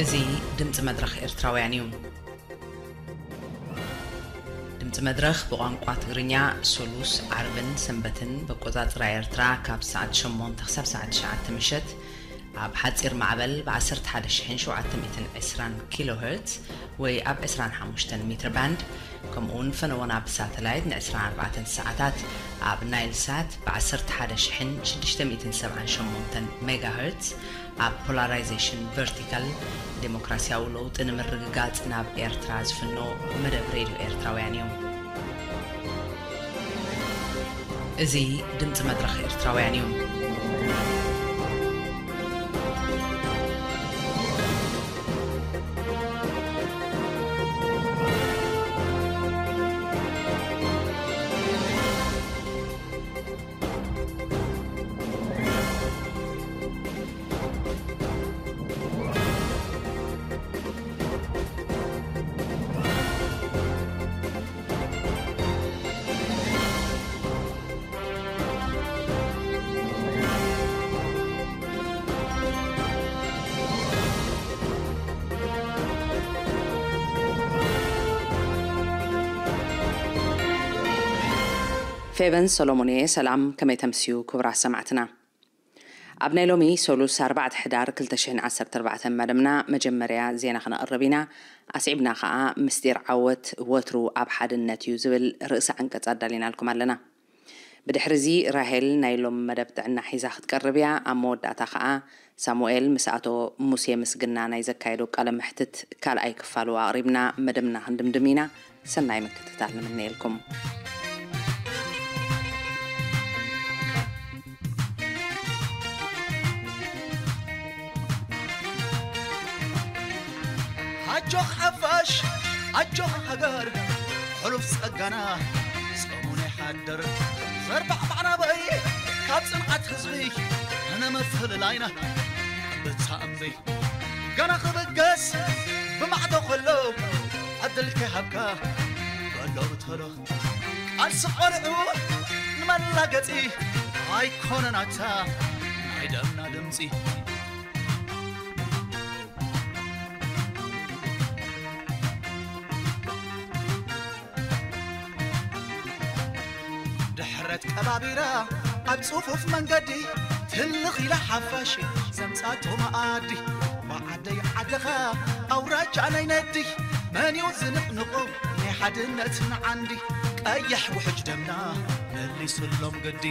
እዚ ድምፂ መድረኽ ኤርትራውያን እዩ። ድምፂ መድረኽ ብቋንቋ ትግርኛ ሶሉስ፣ ዓርብን ሰንበትን ብኣቆፃፅራ ኤርትራ ካብ ሰዓት ሸሞንተ ክሳብ ሰዓት ትሽዓተ ምሸት ኣብ ሓፂር ማዕበል ብ ዓሰርተ ሓደ ሺሕን ሸውዓተ ሚእትን ዕስራን ኪሎ ሄርትዝ ወይ ኣብ ዕስራን ሓሙሽተን ሜትር ባንድ፣ ከምኡ እውን ፈነወና ብሳተላይት ን ዕስራን ኣርባዕተን ሰዓታት ኣብ ናይል ሳት ብ ዓሰርተ ሓደ ሺሕን ሽዱሽተ ሚእትን ሰብዓን ሸሞንተን ሜጋ ሄርትዝ፣ ኣብ ፖላራይዜሽን ቨርቲካል ዴሞክራሲያዊ ለውጢ ንምርግጋጽ ናብ ኤርትራ ዝፍኖ መደብ ሬድዮ ኤርትራውያን እዩ። እዚ ድምጺ መድረኽ ኤርትራውያን እዩ። ፌቨን ሰሎሞን እየ። ሰላም፣ ከመይ ተምስዩ ክቡራት ሰማዕትና? ኣብ ናይ ሎሚ ሰሉስ ኣርባዕተ ሕዳር ክልተ ሽሕን ዓሰርተ ኣርባዕተን መደብና መጀመርያ ዜና ክነቕርብ ኢና። ኣስዒብና ኸኣ ምስጢር ዓወት ወትሩ ኣብ ሓድነት እዩ ዝብል ርእሰ ዓንቀጽ ኣዳሊናልኩም ኣለና። ብድሕሪ እዚ ራሄል ናይ ሎም መደብ ጥዕና ሒዛ ክትቀርብ እያ። ኣብ መወዳእታ ኸኣ ሳሙኤል ምስ ኣቶ ሙሴ ምስግና ናይ ዘካየዶ ቃለ መሕትት ካልኣይ ክፋሉ ኣቕሪብና መደብና ክንድምድም ኢና። ሰናይ ምክትታል ንምነየልኩም። ኣጆኽ ሓፋሽ፣ ኣጆኻ ሃገር፣ ሕሉፍ ጸጋና ጸሙን ይሓድር። ዘርባዕ ማዕናበይ ካብ ጽንዓት ህዝቢ ንመፍልላይና ብታ እምቢ ገና ክብገስ ብማዕዶ ከሎ ዕድል ከይሃብካ በሎ ብተሎ ቃልሲ ቆልዑ ንመላገጺ ኣይኮነን ኣታ ናይ ደምና ድምጺ። ድሕረት ቀባቢራ ኣብ ጽፉፍ መንገዲ ትልኽ ኢላ ሓፋሽ ዘምጻቶ መኣዲ። ብዓደይ ዓድኻ ኣውራጃ ናይ ነዲ መን እዩ ዝንቕንቖ ናይ ሓድነትና ዓንዲ። ቀይሕ ውሕጅ ደምና መሊሱሎም ግዲ።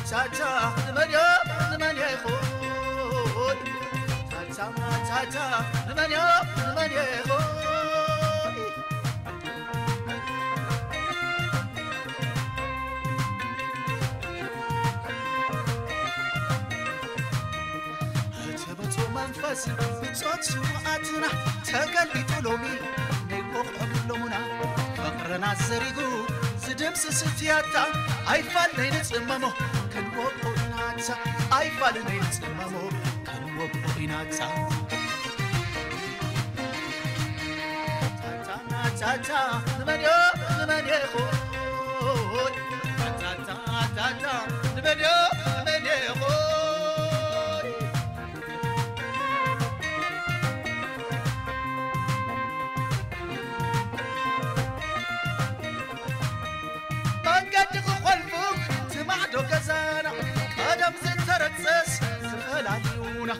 ታታ ንመን እዮም ንመን ይኹን? ታታ ታታ ንመን እዮም ንመን ይኹን? እቲ ብፁዕ መንፈስ ብጾት ስውኣትና ተገልቢጡ ሎሚ ናይ ወቕዖም ሎሙና ፍቕርና ዘሪጉ ዝድምስስ እቲ ኣታ ኣይፋል ናይ ንጽመሞ ክንወቕዖ ኢና ኣታ ኣይፋል ናይ ንጽመሞ ክንወቕዖ ኢና ኣታ። ታታ ንመን እዮም ንመን ይኹን? ታታ ንመን እዮም ንመን ይኹን? መንገዲ ክኾልፉ ትማዕዶ ገዛና ቀደም ዝተረግጸስ ዝፈላልዩና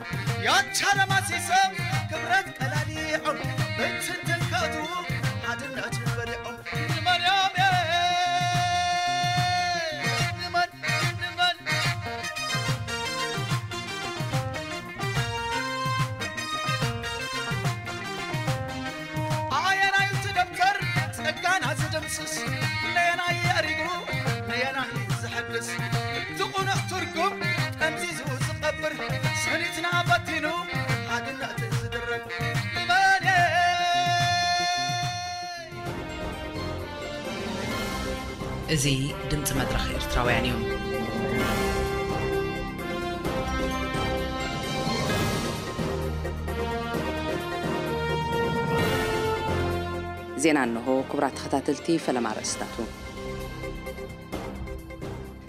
ያቻ ለማሲሶም ክብረት ቀላሊዖም ብትንትን ከእትዉ ሓድነት በሊዖም ንመን እዮም ንመን ንመን ኣየናዩ እቲ ደብተር ጸጋና ዝድምስስ ነየናይ ኣሪጉ ነየናይ ዝሐድስ እቲ ቁኑዕ ትርጉም ጠምዚዙ ዝቐብር ሰኒትና በቲኑ ሓድነት ዝድርብ መን እዚ ድምጺ መድረኽ ኤርትራውያን እዩ። ዜና እንሆ። ክቡራት ተኸታተልቲ፣ ፈለማ ኣርእስታቱ።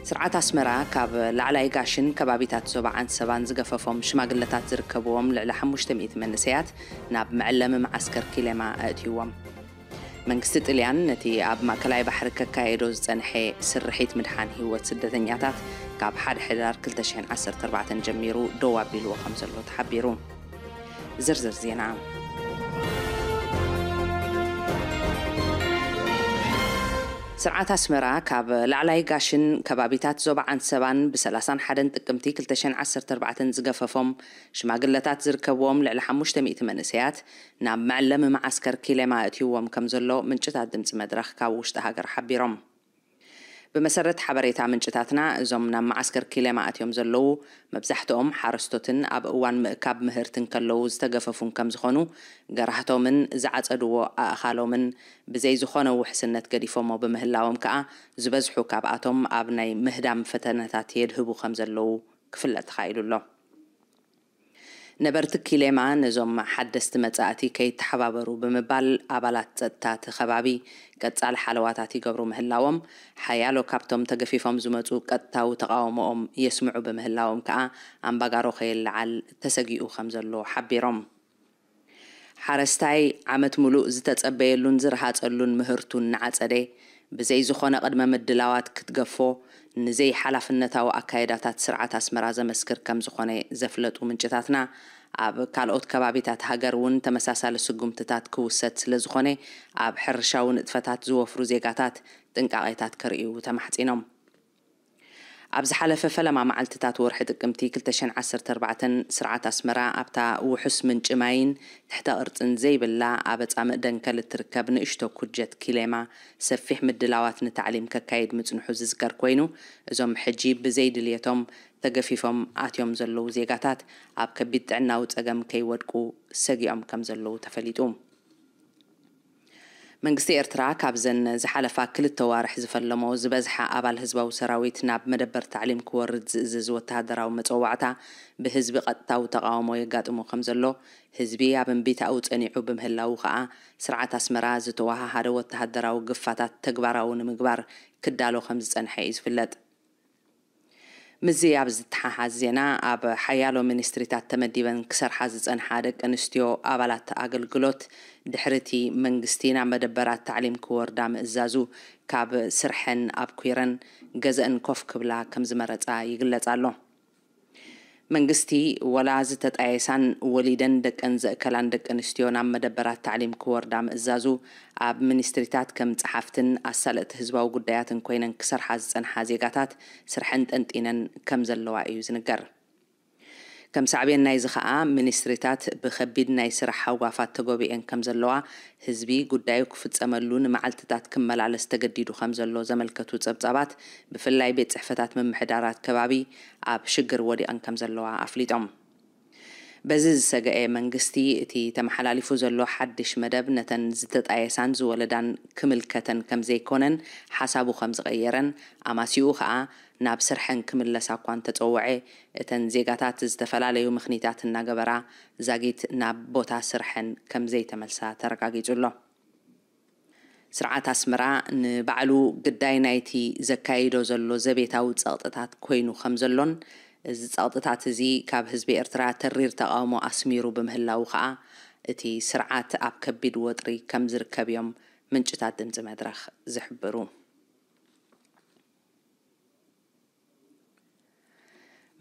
ስርዓት ኣስመራ ካብ ላዕላይ ጋሽን ከባቢታት ዞባ ዓንሰባን ዝገፈፎም ሽማግለታት ዝርከብዎም ልዕሊ ሓሙሽተ ሚእቲ መንእሰያት ናብ መዐለሚ መዓስከር ኪሌማ ኣእትይዎም። መንግስቲ ጥልያን ነቲ ኣብ ማእከላይ ባሕሪ ከካየዶ ዝጸንሐ ስርሒት ምድሓን ህይወት ስደተኛታት ካብ ሓደ ሕዳር ክልተ ሽሕን ዓሰርተ ኣርባዕተን ጀሚሩ ደው ኣቢልዎ ከም ዘሎ ተሓቢሩ። ዝርዝር ዜና። ስርዓት ኣስመራ ካብ ላዕላይ ጋሽን ከባቢታት ዞባ ዓንሰባን ብ ሰላሳን ሓደን ጥቅምቲ ክልተ ሽሕን ዓሰርተ ኣርባዕተን ዝገፈፎም ሽማግለታት ዝርከብዎም ልዕሊ ሓሙሽተ ሚእቲ መንእሰያት ናብ መዐለሚ መዓስከር ኪሌማ ኣእትይዎም ከም ዘሎ ምንጭታት ድምፂ መድረኽ ካብ ውሽጢ ሃገር ሓቢሮም። ብመሰረት ሓበሬታ ምንጭታትና፣ እዞም ናብ መዓስከር ኪሌማ ኣትዮም ዘለዉ መብዛሕትኦም ሓረስቶትን ኣብ እዋን ምእካብ ምህርትን ከለዉ ዝተገፈፉን ከም ዝኾኑ፣ ገራህቶምን ዝዓጸድዎ ኣእኻሎምን ብዘይ ዝኾነ ውሕስነት ገዲፎሞ ብምህላዎም ከኣ፣ ዝበዝሑ ካብኣቶም ኣብ ናይ ምህዳም ፈተነታት የድህቡ ከም ዘለዉ ክፍለጥ ተኻኢሉ ኣሎ። ነበርቲ ኪሌማ ነዞም ሓደስቲ መጻእቲ ከይተሓባበሩ ብምባል፣ ኣባላት ጸጥታ እቲ ከባቢ ቀጻሊ ሓለዋታት ይገብሩ ምህላዎም፣ ሓያሎ ካብቶም ተገፊፎም ዝመጹ ቀጥታዊ ተቓውሞኦም የስምዑ ብምህላዎም ከኣ፣ ኣምባጋሮ ከየለዓል ተሰጊኡ ከም ዘሎ ሓቢሮም። ሓረስታይ ዓመት ምሉእ ዝተጸበየሉን ዝረሃጸሉን ምህርቱ እናዓጸደ፣ ብዘይ ዝኾነ ቅድመ ምድላዋት ክትገፎ፣ ንዘይ ሓላፍነታዊ ኣካይዳታት ስርዓት ኣስመራ ዘመስክር ከም ዝኾነ ዘፍለጡ ምንጭታትና፣ ኣብ ካልኦት ከባቢታት ሃገር እውን ተመሳሳሊ ስጉምትታት ክውሰድ ስለ ዝኾነ፣ ኣብ ሕርሻዊ ንጥፈታት ዝወፍሩ ዜጋታት ጥንቃቄታት ከርእዩ ተማሕጺኖም። ኣብ ዝሓለፈ ፈለማ መዓልትታት ወርሒ ጥቅምቲ ክልተ ሽሕን ዓሰርተ ኣርባዕተን፣ ስርዓት ኣስመራ ኣብታ ውሑስ ምንጪ ማይን ትሕተ ቅርጽን ዘይብላ ኣብ ኣጻምእ ደንከል እትርከብ ንእሽቶ ኩጀት ኪሌማ ሰፊሕ ምድላዋት ንታዕሊም ከካይድ ምጽንሑ ዝዝከር ኮይኑ፣ እዞም ሕጂ ብዘይ ድልየቶም ተገፊፎም ኣትዮም ዘለዉ ዜጋታት ኣብ ከቢድ ጥዕናዊ ጸገም ከይወድቁ ሰጊኦም ከም ዘለዉ ተፈሊጡ። መንግስቲ ኤርትራ ካብዘን ዝሓለፋ ክልተ ዋርሕ ዝፈለሞ ዝበዝሓ ኣባል ህዝባዊ ሰራዊት ናብ መደበር ታዕሊም ክወርድ ዝእዝዝ ወተሃደራዊ መጸዋዕታ ብህዝቢ ቀጥታዊ ተቓውሞ የጋጥሞ ከም ዘሎ፣ ህዝቢ ኣብ እምቢታኡ ጸኒዑ ብምህላዉ ከኣ፣ ስርዓት ኣስመራ ዝተወሃሃደ ወተሃደራዊ ግፋታት ተግባራዊ ንምግባር ክዳሎ ከም ዝጸንሐ እዩ ዝፍለጥ። ምስዚ ኣብ ዝተሓሓዝ ዜና፣ ኣብ ሓያሎ ሚኒስትሪታት ተመዲበን ክሰርሓ ዝጸንሓ ደቂ ኣንስትዮ ኣባላት ኣገልግሎት፣ ድሕሪ እቲ መንግስቲ ናብ መደበራት ታዕሊም ክወርዳ ምእዛዙ፣ ካብ ስርሐን ኣብኲረን ገዘእን ኮፍ ክብላ ከም ዝመረጻ ይግለጽ ኣሎ። መንግስቲ፣ ወላ ዝተጣየሳን ወሊደን ደቀን ዘእከላን ደቂ ኣንስትዮ ናብ መደበራት ታዕሊም ክወርዳ ምእዛዙ፣ ኣብ ሚኒስትሪታት ከም ጸሓፍትን ኣሳለጥቲ ህዝባዊ ጉዳያትን ኮይነን ክሰርሓ ዝጸንሓ ዜጋታት ስርሐን ጠንጢነን ከም ዘለዋ እዩ ዝንገር። ከም ሳዕቤን ናይዚ ኸኣ፣ ሚኒስትሪታት ብኸቢድ ናይ ስራሕ ሃጓፋት ተጎቢኤን ከም ዘለዋ፣ ህዝቢ ጉዳዩ ክፍጸመሉ ንመዓልትታት ክመላለስ ተገዲዱ ከም ዘሎ ዘመልከቱ ጸብጻባት፣ ብፍላይ ቤት ጽሕፈታት ምምሕዳራት ከባቢ ኣብ ሽግር ወዲቐን ከም ዘለዋ ኣፍሊጦም። በዚ ዝሰገኤ መንግስቲ፣ እቲ ተመሓላሊፉ ዘሎ ሓድሽ መደብ ነተን ዝተጣየሳን ዝወለዳን ክምልከተን ከም ዘይኮነን ሓሳቡ ከም ዝቐየረን፣ ኣማሲኡ ኸኣ ናብ ስርሐን ክምለሳ እኳ እንተጸውዐ፣ እተን ዜጋታት ዝተፈላለዩ ምኽኒታት እናገበራ ዛጊት ናብ ቦታ ስርሐን ከም ዘይተመልሳ ተረጋጊጹ ኣሎ። ስርዓት ኣስመራ ንባዕሉ ግዳይ ናይቲ ዘካይዶ ዘሎ ዘቤታዊ ጸቕጥታት ኮይኑ ከም ዘሎን፣ እዚ ጸቕጥታት እዚ ካብ ህዝቢ ኤርትራ ተሪር ተቓውሞ ኣስሚሩ ብምህላዉ ኸኣ፣ እቲ ስርዓት ኣብ ከቢድ ወጥሪ ከም ዝርከብ እዮም ምንጭታት ድምጺ መድረኽ ዝሕብሩ።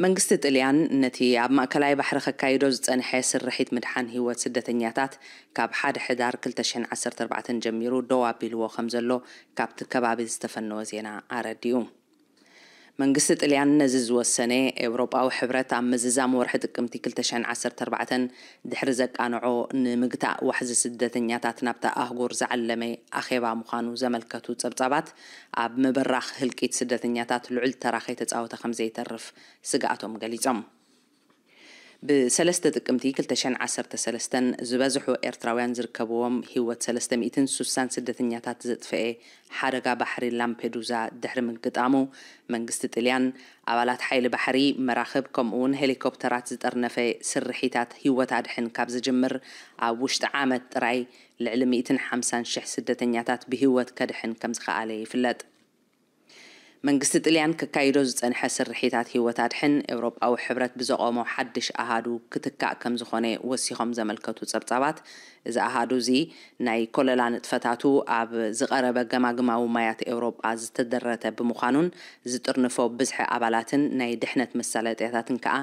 መንግስቲ ጥልያን ነቲ ኣብ ማእከላይ ባሕሪ ከካይዶ ዝጸንሐ ስርሒት ምድሓን ህይወት ስደተኛታት፣ ካብ ሓደ ሕዳር ክልተ ሽሕን ዓሰርተ ኣርባዕተን ጀሚሩ ደው ኣቢልዎ ከም ዘሎ ካብቲ ከባቢ ዝተፈነወ ዜና ኣረዲኡ። መንግስቲ ጥልያን ነዚ ዝወሰነ፣ ኤውሮጳዊ ሕብረት ኣብ ምዝዛም ወርሒ ጥቅምቲ ክልተ ሽሕን ዓሰርተ ኣርባዕተን ድሕሪ ዘቃንዖ፣ ንምግታእ ዋሕዚ ስደተኛታት ናብታ ኣህጉር ዝዓለመ ኣኼባ ምዃኑ ዘመልከቱ ጸብጻባት፣ ኣብ ምብራኽ ህልቂት ስደተኛታት ልዑል ተራ ከይተጻወተ ከም ዘይተርፍ ስግኣቶም ገሊጾም። ብ ሰለስተ ጥቅምቲ ክልተ ሽሕን ዓሰርተ ሰለስተን ዝበዝሑ ኤርትራውያን ዝርከብዎም ህይወት ሰለስተ ሚእትን ሱሳን ስደተኛታት ዘጥፈኤ ሓደጋ ባሕሪ ላምፔዱዛ ድሕሪ ምግጣሙ፣ መንግስቲ ጥልያን ኣባላት ሓይሊ ባሕሪ፣ መራኽብ፣ ከምኡ እውን ሄሊኮፕተራት ዝጠርነፈ ስርሒታት ህይወት ኣድሕን ካብ ዝጅምር፣ ኣብ ውሽጢ ዓመት ጥራይ ልዕሊ ሚእትን ሓምሳን ሽሕ ስደተኛታት ብህይወት ከድሕን ከም ዝኸኣለ ይፍለጥ። መንግስቲ ጥልያን ከካይዶ ዝጸንሐ ስርሒታት ህይወት ኣድሕን ኤውሮጳዊ ሕብረት ብዘቖሞ ሓድሽ ኣሃዱ ክትካእ ከም ዝኾነ ወሲኾም ዘመልከቱ ጸብጻባት፣ እዚ ኣሃዱ እዚ ናይ ኮለላ ንጥፈታቱ ኣብ ዝቐረበ ገማግማዊ ማያት ኤውሮጳ ዝተደረተ ብምዃኑን ዝጥርንፎ ብዝሒ ኣባላትን ናይ ድሕነት መሳለጥያታትን ከኣ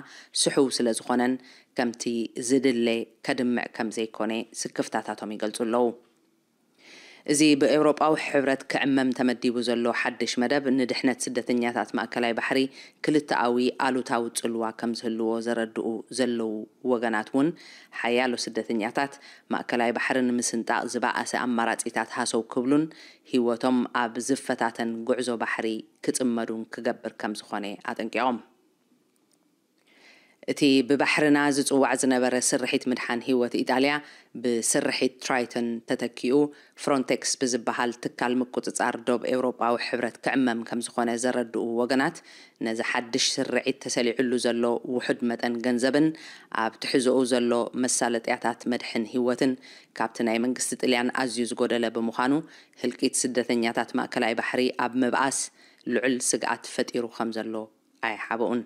ስሑው ስለ ዝኾነን ከምቲ ዝድለ ከድምዕ ከም ዘይኮነ ስክፍታታቶም ይገልጹ ኣለዉ። እዚ ብኤውሮጳዊ ሕብረት ክዕመም ተመዲቡ ዘሎ ሓድሽ መደብ ንድሕነት ስደተኛታት ማእከላይ ባሕሪ ክልተኣዊ ኣሉታዊ ጽልዋ ከም ዝህልዎ ዘረድኡ ዘለዉ ወገናት እውን ሓያሎ ስደተኛታት ማእከላይ ባሕሪ ንምስንጣቕ ዝበኣሰ ኣማራጺታት ሃሰው ክብሉን ህይወቶም ኣብ ዝፈታተን ጉዕዞ ባሕሪ ክጽመዱን ክገብር ከም ዝኾነ ኣጠንቂቖም። እቲ ብባሕርና ዝጽዋዕ ዝነበረ ስርሒት ምድሓን ህይወት ኢጣልያ ብስርሒት ትራይተን ተተኪኡ ፍሮንቴክስ ብዝበሃል ትካል ምቁጽጻር ዶብ ኤውሮጳዊ ሕብረት ክዕመም ከም ዝኾነ ዘረድኡ ወገናት፣ ነዚ ሓድሽ ስርዒት ተሰሊዕሉ ዘሎ ውሑድ መጠን ገንዘብን ኣብ ትሕዝኡ ዘሎ መሳለጥያታት መድሕን ህይወትን ካብቲ ናይ መንግስቲ ጥልያን ኣዝዩ ዝጎደለ ብምዃኑ፣ ህልቂት ስደተኛታት ማእከላይ ባሕሪ ኣብ ምብኣስ ልዑል ስግኣት ፈጢሩ ከም ዘሎ ኣይሓበኡን።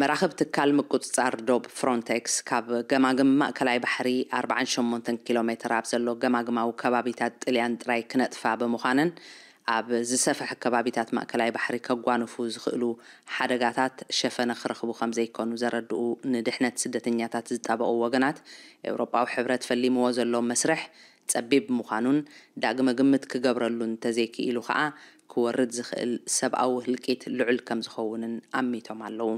መራኽብ ትካል ምቁጽጻር ዶብ ፍሮንቴክስ ካብ ገማግም ማእከላይ ባሕሪ ኣርባዓን ሸሞንተን ኪሎ ሜትር ኣብ ዘሎ ገማግማዊ ከባቢታት ጥልያን ጥራይ ክነጥፋ ብምዃነን፣ ኣብ ዝሰፍሐ ከባቢታት ማእከላይ ባሕሪ ከጓንፉ ዝኽእሉ ሓደጋታት ሸፈነ ክረኽቡ ከም ዘይኮኑ ዘረድኡ ንድሕነት ስደተኛታት ዝጣበቑ ወገናት፣ ኤውሮጳዊ ሕብረት ፈሊምዎ ዘሎ መስርሕ ጸቢብ ምዃኑን ዳግመ ግምት ክገብረሉ እንተዘይክኢሉ ከኣ ክወርድ ዝኽእል ሰብኣዊ ህልቂት ልዑል ከም ዝኸውንን ኣሚቶም ኣለዉ።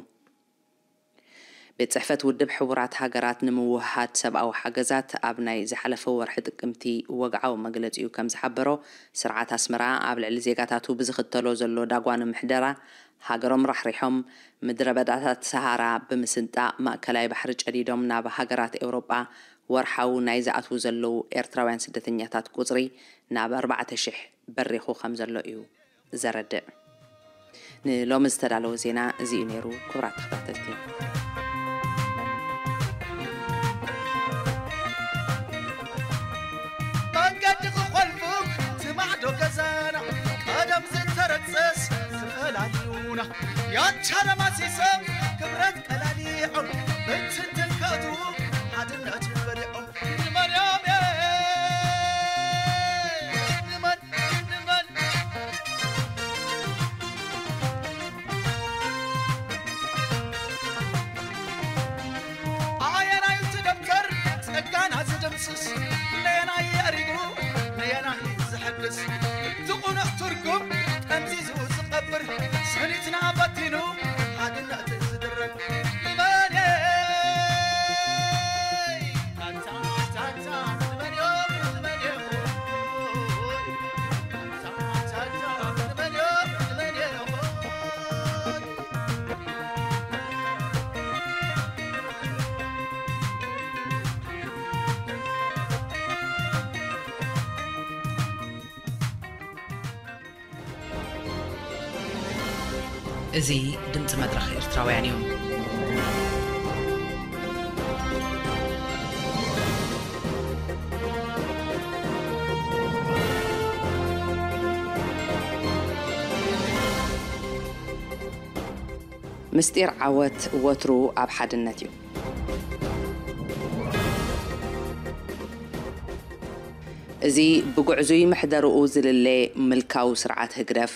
ቤት ጽሕፈት ውድብ ሕቡራት ሃገራት ንምውህሃድ ሰብኣዊ ሓገዛት ኣብ ናይ ዝሓለፈ ወርሒ ጥቅምቲ ወግዓዊ መግለጺኡ ከም ዝሓበሮ፣ ስርዓት ኣስመራ ኣብ ልዕሊ ዜጋታቱ ብዝኽተሎ ዘሎ ዳጓኒ ምሕደራ፣ ሃገሮም ራሕሪሖም ምድረ በዳታት ሰሃራ ብምስንጣቕ ማእከላይ ባሕሪ ጨዲዶም ናብ ሃገራት ኤውሮጳ ወርሓዊ ናይ ዝኣትዉ ዘለዉ ኤርትራውያን ስደተኛታት ቁጽሪ ናብ ኣርባዕተ ሽሕ በሪኹ ከም ዘሎ እዩ ዘረድእ። ንሎሚ ዝተዳለወ ዜና እዚ እዩ ነይሩ። ክቡራት ተኸታተልቲ፣ መንገዲ ክኾልፉ ትማዕዶ ገዛና ቀደም ዝተረግጸስ ዝፈላልዩና ያቻ ደማሲሶም ክብረት ቀላሊዖም ብትንትን ከእትዉ ሓድነት በሊዖም ንመርዮም ንመን ንመን ኣየናዩ እቲ ደብተር ጸጋና ዝድምስስ ነየናይ የእሪጉ ነየናይ ዝሕግዝ እቲ ቁኑዕ ትርጉም ጠምዚዙ ዝቐብር ሰኒትና በቲኑ ሓድነት ዝድርብ ንመን እዚ ድምጺ መድረኽ ኤርትራውያን እዩ። ምስጢር ዓወት ወትሩ ኣብ ሓድነት እዩ። እዚ ብጉዕዙይ ምሕደርኡ ዝልለ ምልካዊ ስርዓት ህግደፍ፣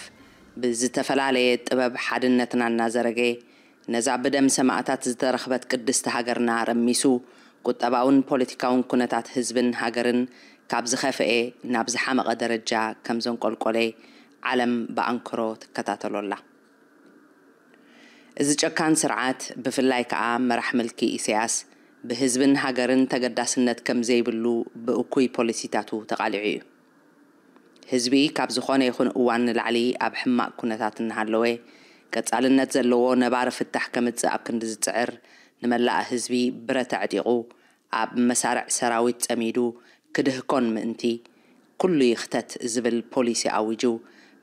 ብዝተፈላለየ ጥበብ ሓድነትና እናዘረገ፣ ነዛ ብደም ሰማእታት ዝተረኽበት ቅድስቲ ሃገርና ረሚሱ፣ ቁጠባውን ፖለቲካውን ኩነታት ህዝብን ሃገርን ካብ ዝኸፍኤ ናብ ዝሓመቐ ደረጃ ከም ዘንቆልቆለ ዓለም ብኣንክሮ ትከታተሎ ኣላ። እዚ ጨካን ስርዓት፣ ብፍላይ ከኣ መራሕ ምልኪ ኢሳያስ፣ ብህዝብን ሃገርን ተገዳስነት ከም ዘይብሉ ብእኩይ ፖሊሲታቱ ተቓሊዑ እዩ። ህዝቢ ካብ ዝኾነ ይኹን እዋን ንላዕሊ ኣብ ሕማቕ ኩነታት እናሃለወ፣ ቀጻልነት ዘለዎ ነባሪ ፍታሕ ከምጽእ ኣብ ክንዲ ዝጽዕር፣ ንመላእ ህዝቢ ብረት ኣዕጢቑ፣ ኣብ መሳርዕ ሰራዊት ጸሚዱ ክድህኮን ምእንቲ፣ ኩሉ ይኽተት ዝብል ፖሊሲ ኣዊጁ፣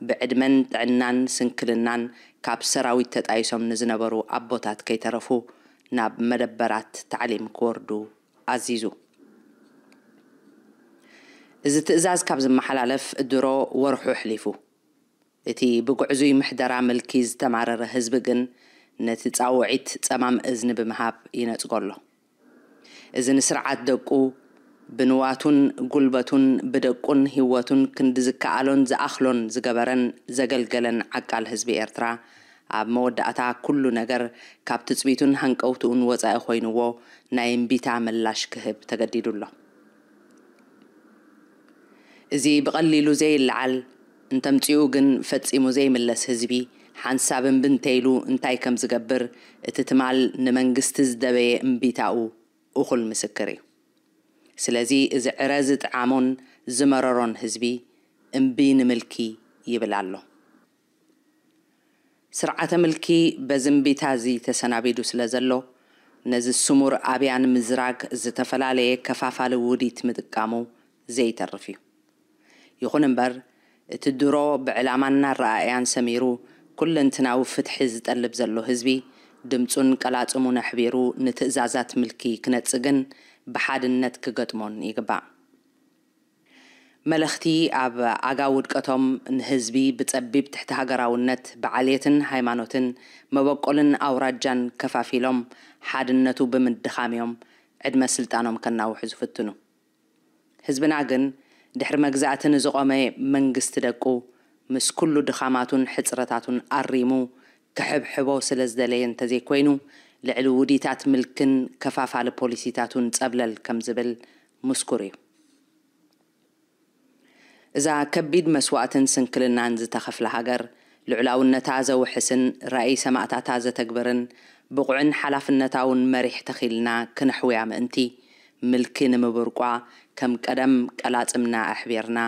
ብዕድመን ጥዕናን ስንክልናን ካብ ሰራዊት ተጣይሶም ንዝነበሩ ኣቦታት ከይተረፉ ናብ መደበራት ታዕሊም ክወርዱ ኣዚዙ። እዚ ትእዛዝ ካብ ዝመሓላለፍ ድሮ ወርሑ ኣሕሊፉ። እቲ ብግዕዙይ ምሕደራ ምልኪ ዝተማረረ ህዝቢ ግን ነቲ ጻውዒት ጸማም እዝኒ ብምሃብ ይነጽጎ ኣሎ። እዚ ንስርዓት ደቁ ብንዋቱን ጉልበቱን ብደቁን ህይወቱን ክንዲ ዝከኣሎን ዝኣኽሎን ዝገበረን ዘገልገለን ዓቃል ህዝቢ ኤርትራ፣ ኣብ መወዳእታ ኩሉ ነገር ካብ ትጽቢቱን ሃንቀውትኡን ወጻኢ ኮይንዎ ናይ እምቢታ ምላሽ ክህብ ተገዲዱ ኣሎ። እዚ ብቐሊሉ ዘይለዓል፣ እንተምጺኡ ግን ፈጺሙ ዘይምለስ ህዝቢ፣ ሓንሳብ እምቢ እንተኢሉ እንታይ ከም ዝገብር እቲ ትማል ንመንግስቲ ዝደበየ እምቢታኡ እኹል ምስክር እዩ። ስለዚ እዚ ዕረ ዝጥዓሞን ዝመረሮን ህዝቢ እምቢ ንምልኪ ይብል ኣሎ። ስርዓተ ምልኪ በዚ እምቢታ እዚ ተሰናቢዱ ስለ ዘሎ፣ ነዚ ስሙር ኣብያ ንምዝራግ ዝተፈላለየ ከፋፋሊ ውዲት ምጥቃሙ ዘይተርፍ እዩ። ይኹን እምበር፣ እቲ ድሮ ብዕላማን ኣረኣእያን ሰሚሩ ኩለንትናዊ ፍትሒ ዝጠልብ ዘሎ ህዝቢ፣ ድምጹን ቀላጽሙን ኣሕቢሩ ንትእዛዛት ምልኪ ክነጽግን ብሓድነት ክገጥሞን ይግባእ። መለኽቲ ኣብ ኣጋ ውድቀቶም ንህዝቢ ብጸቢብ ትሕቲ ሃገራውነት፣ ብዓልየትን ሃይማኖትን፣ መበቆልን ኣውራጃን ከፋፊሎም ሓድነቱ ብምድኻም እዮም ዕድመ ስልጣኖም ከናውሑ ዝፍትኑ። ህዝብና ግን ድሕሪ መግዛእቲ ንዝቖመ መንግስቲ ደቁ ምስ ኩሉ ድኻማቱን ሕጽረታቱን ኣሪሙ ክሕብሕቦ ስለ ዝደለየ እንተዘይኮይኑ፣ ልዕሊ ውዲታት ምልክን ከፋፋሊ ፖሊሲታቱን ጸብለል ከም ዝብል ምስኩር እዩ። እዛ ከቢድ መስዋእትን ስንክልናን ዝተኸፍላ ሃገር፣ ልዑላውነታ ዘውሕስን ራእይ ሰማእታታ ዘተግብርን ብቑዕን ሓላፍነታውን መሪሕ ተኺልና ክነሕውያ ምእንቲ፣ ምልኪ ንምብርቋ ከም ቀደም ቀላጽምና ኣሕቢርና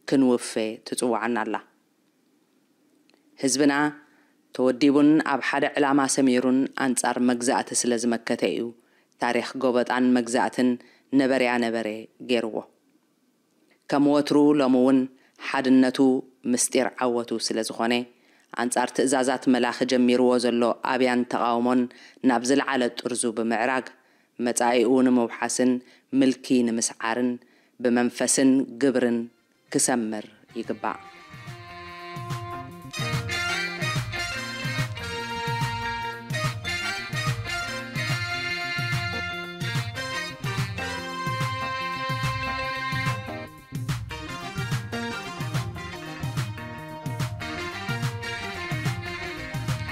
ክንውፌ ትጽውዓና ኣላ። ህዝብና ተወዲቡን ኣብ ሓደ ዕላማ ሰሚሩን ኣንጻር መግዛእቲ ስለ ዝመከተ እዩ ታሪኽ ጎበጣን መግዛእትን ነበርያ ነበረ ገይርዎ። ከም ወትሩ ሎሚ እውን ሓድነቱ ምስጢር ዓወቱ ስለ ዝኾነ፣ ኣንጻር ትእዛዛት መላኺ ጀሚርዎ ዘሎ ኣብያን ተቓውሞን ናብ ዝለዓለ ጥርዙ ብምዕራግ፣ መጻኢኡ ንምውሓስን ምልኪ ንምስዓርን ብመንፈስን ግብርን ክሰምር ይግባእ።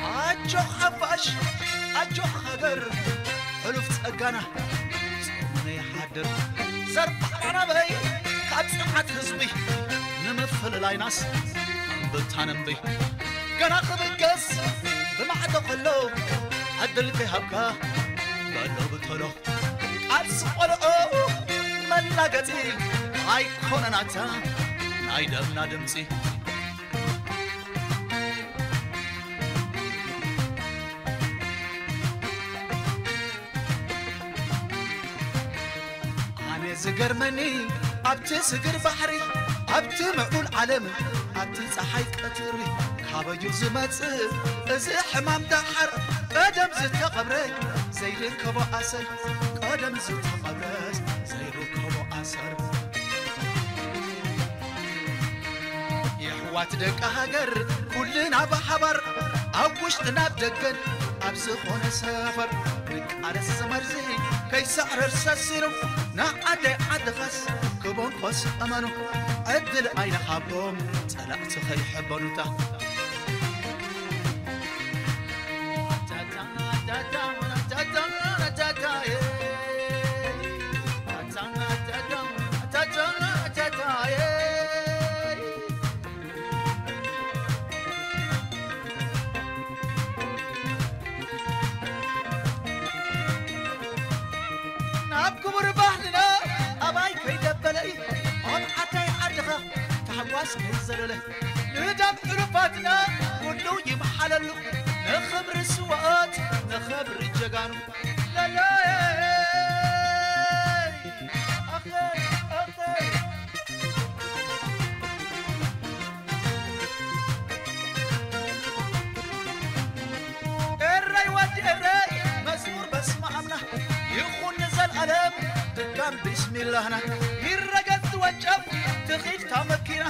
ኣጆኽ ሓፋሽ፣ ኣጆኽ ሃገር፣ ሕሉፍ ጸጋና ጾሙ ነይሓድር። ዘርባዕና ናበይ ካብ ጽንዓት ህዝቢ፣ ንምፍልላይናስ እምብታን እምቢ። ገና ክብገስ ብማዕዶ ከሎ፣ ዕድል ከይሃብካ በሎ ብተሎ። ቃልሲ ቆልዑ መላገጺ ኣይኮነን ኣታ ናይ ደምና ድምጺ። ኣነ ዝገርመኒ ኣብቲ ስግር ባሕሪ፣ ኣብቲ ምዑል ዓለም፣ ኣብቲ ጸሓይ ቀትሪ፣ ካበዩ ዝመጽእ እዚ ሕማም ደሓር? ቀደም ዝተቐብረ ዘይርከቦ ኣሰር፣ ቀደም ዝተቐብረ ዘይርከቦ ኣሰር። የሕዋት ደቂ ሃገር ኩልና ብሓባር፣ ኣብ ውሽጥን ኣብ ደገን ኣብ ዝኾነ ሰፈር፣ ንቃለስ ዝመርዚ ከይሰዕረር ሰሲኑ፣ ንዓደይ ዓድኻስ ክበንኮስ እመኑ፣ ዕድል ኣይንሃቦም ጸላእቲ ከይሕበኑታ። ናብ ክቡር ባህልና ኣባይ ከይደበለ፣ ኣብ ዓዳይ ዓድኻ ታሕጓስ ከይዘለለ፣ ንደም ሕሉፋትና ኩሉ ይምሓለሉ፣ ንኽብሪ ስውኣት ንኽብሪ ጀጋኑ። ለለይ፣ ኣኸይ፣ ኣኸይ። ኤረይ ወዲ ኤረይ፣ መዝሙር በስመ ኣብና ይኹን ንዘልኣለም፣ ድጋም ቢስሚላህና። ይረገጽ ወጨፍ ትኺድ ታመኪና፣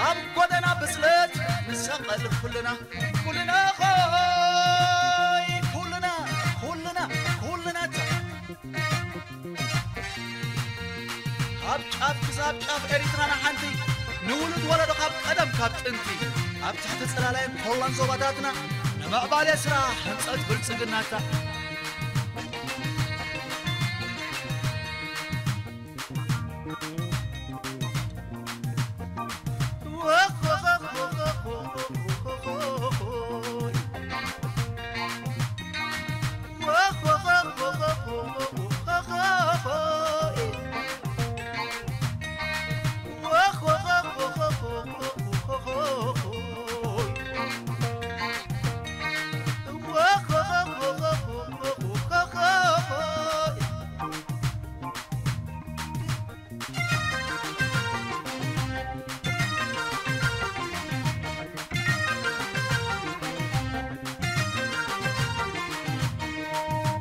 ኣብ ጎደና ብስለት ንሰቐ ኩልና ኾይ፣ ኩልና፣ ኩልና፣ ኩልና፣ ካብ ጫፍ ክሳብ ጫፍ ኤሪትራና ሓንቲ፣ ንውሉድ ወለዶ ካብ ቀደም ካብ ጥንቲ፣ ኣብ ትሕቲ ጽላላየን ኮላን ዞባታትና፣ ንምዕባለ ስራሕ ህንጸት ብልጽግናታ።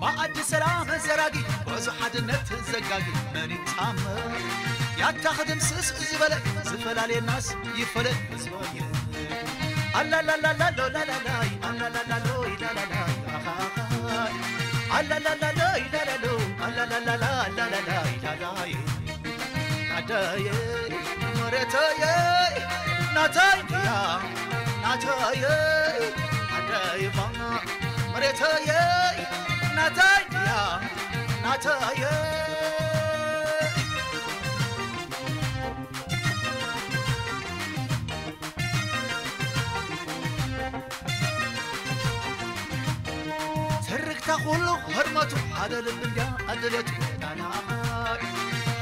መኣዲ ሰላም ዘራጊ፣ ጉዕዞ ሓድነት ዘጋጊ፣ መን ይታመን ያታ ክድምስስ ዝበለ፣ ዝፈላልየናስ ይፈለ። ኣላላላላሎ ላላላይ፣ ኣላላላሎይ ላላላይ፣ ኣሃሃይ። ኣላላላሎይ ላላሎ፣ ኣላላላላ ላላላይ ላላይ። ናተየ መሬተየ ናተይ ድያ፣ ናተየ ናተይማ መሬተየ ናተይ ድያ፣ ናተየ። ትርክታ ኩሉ ህርመቱ ሓደ ልቢ እንድያ ኣደለቱ።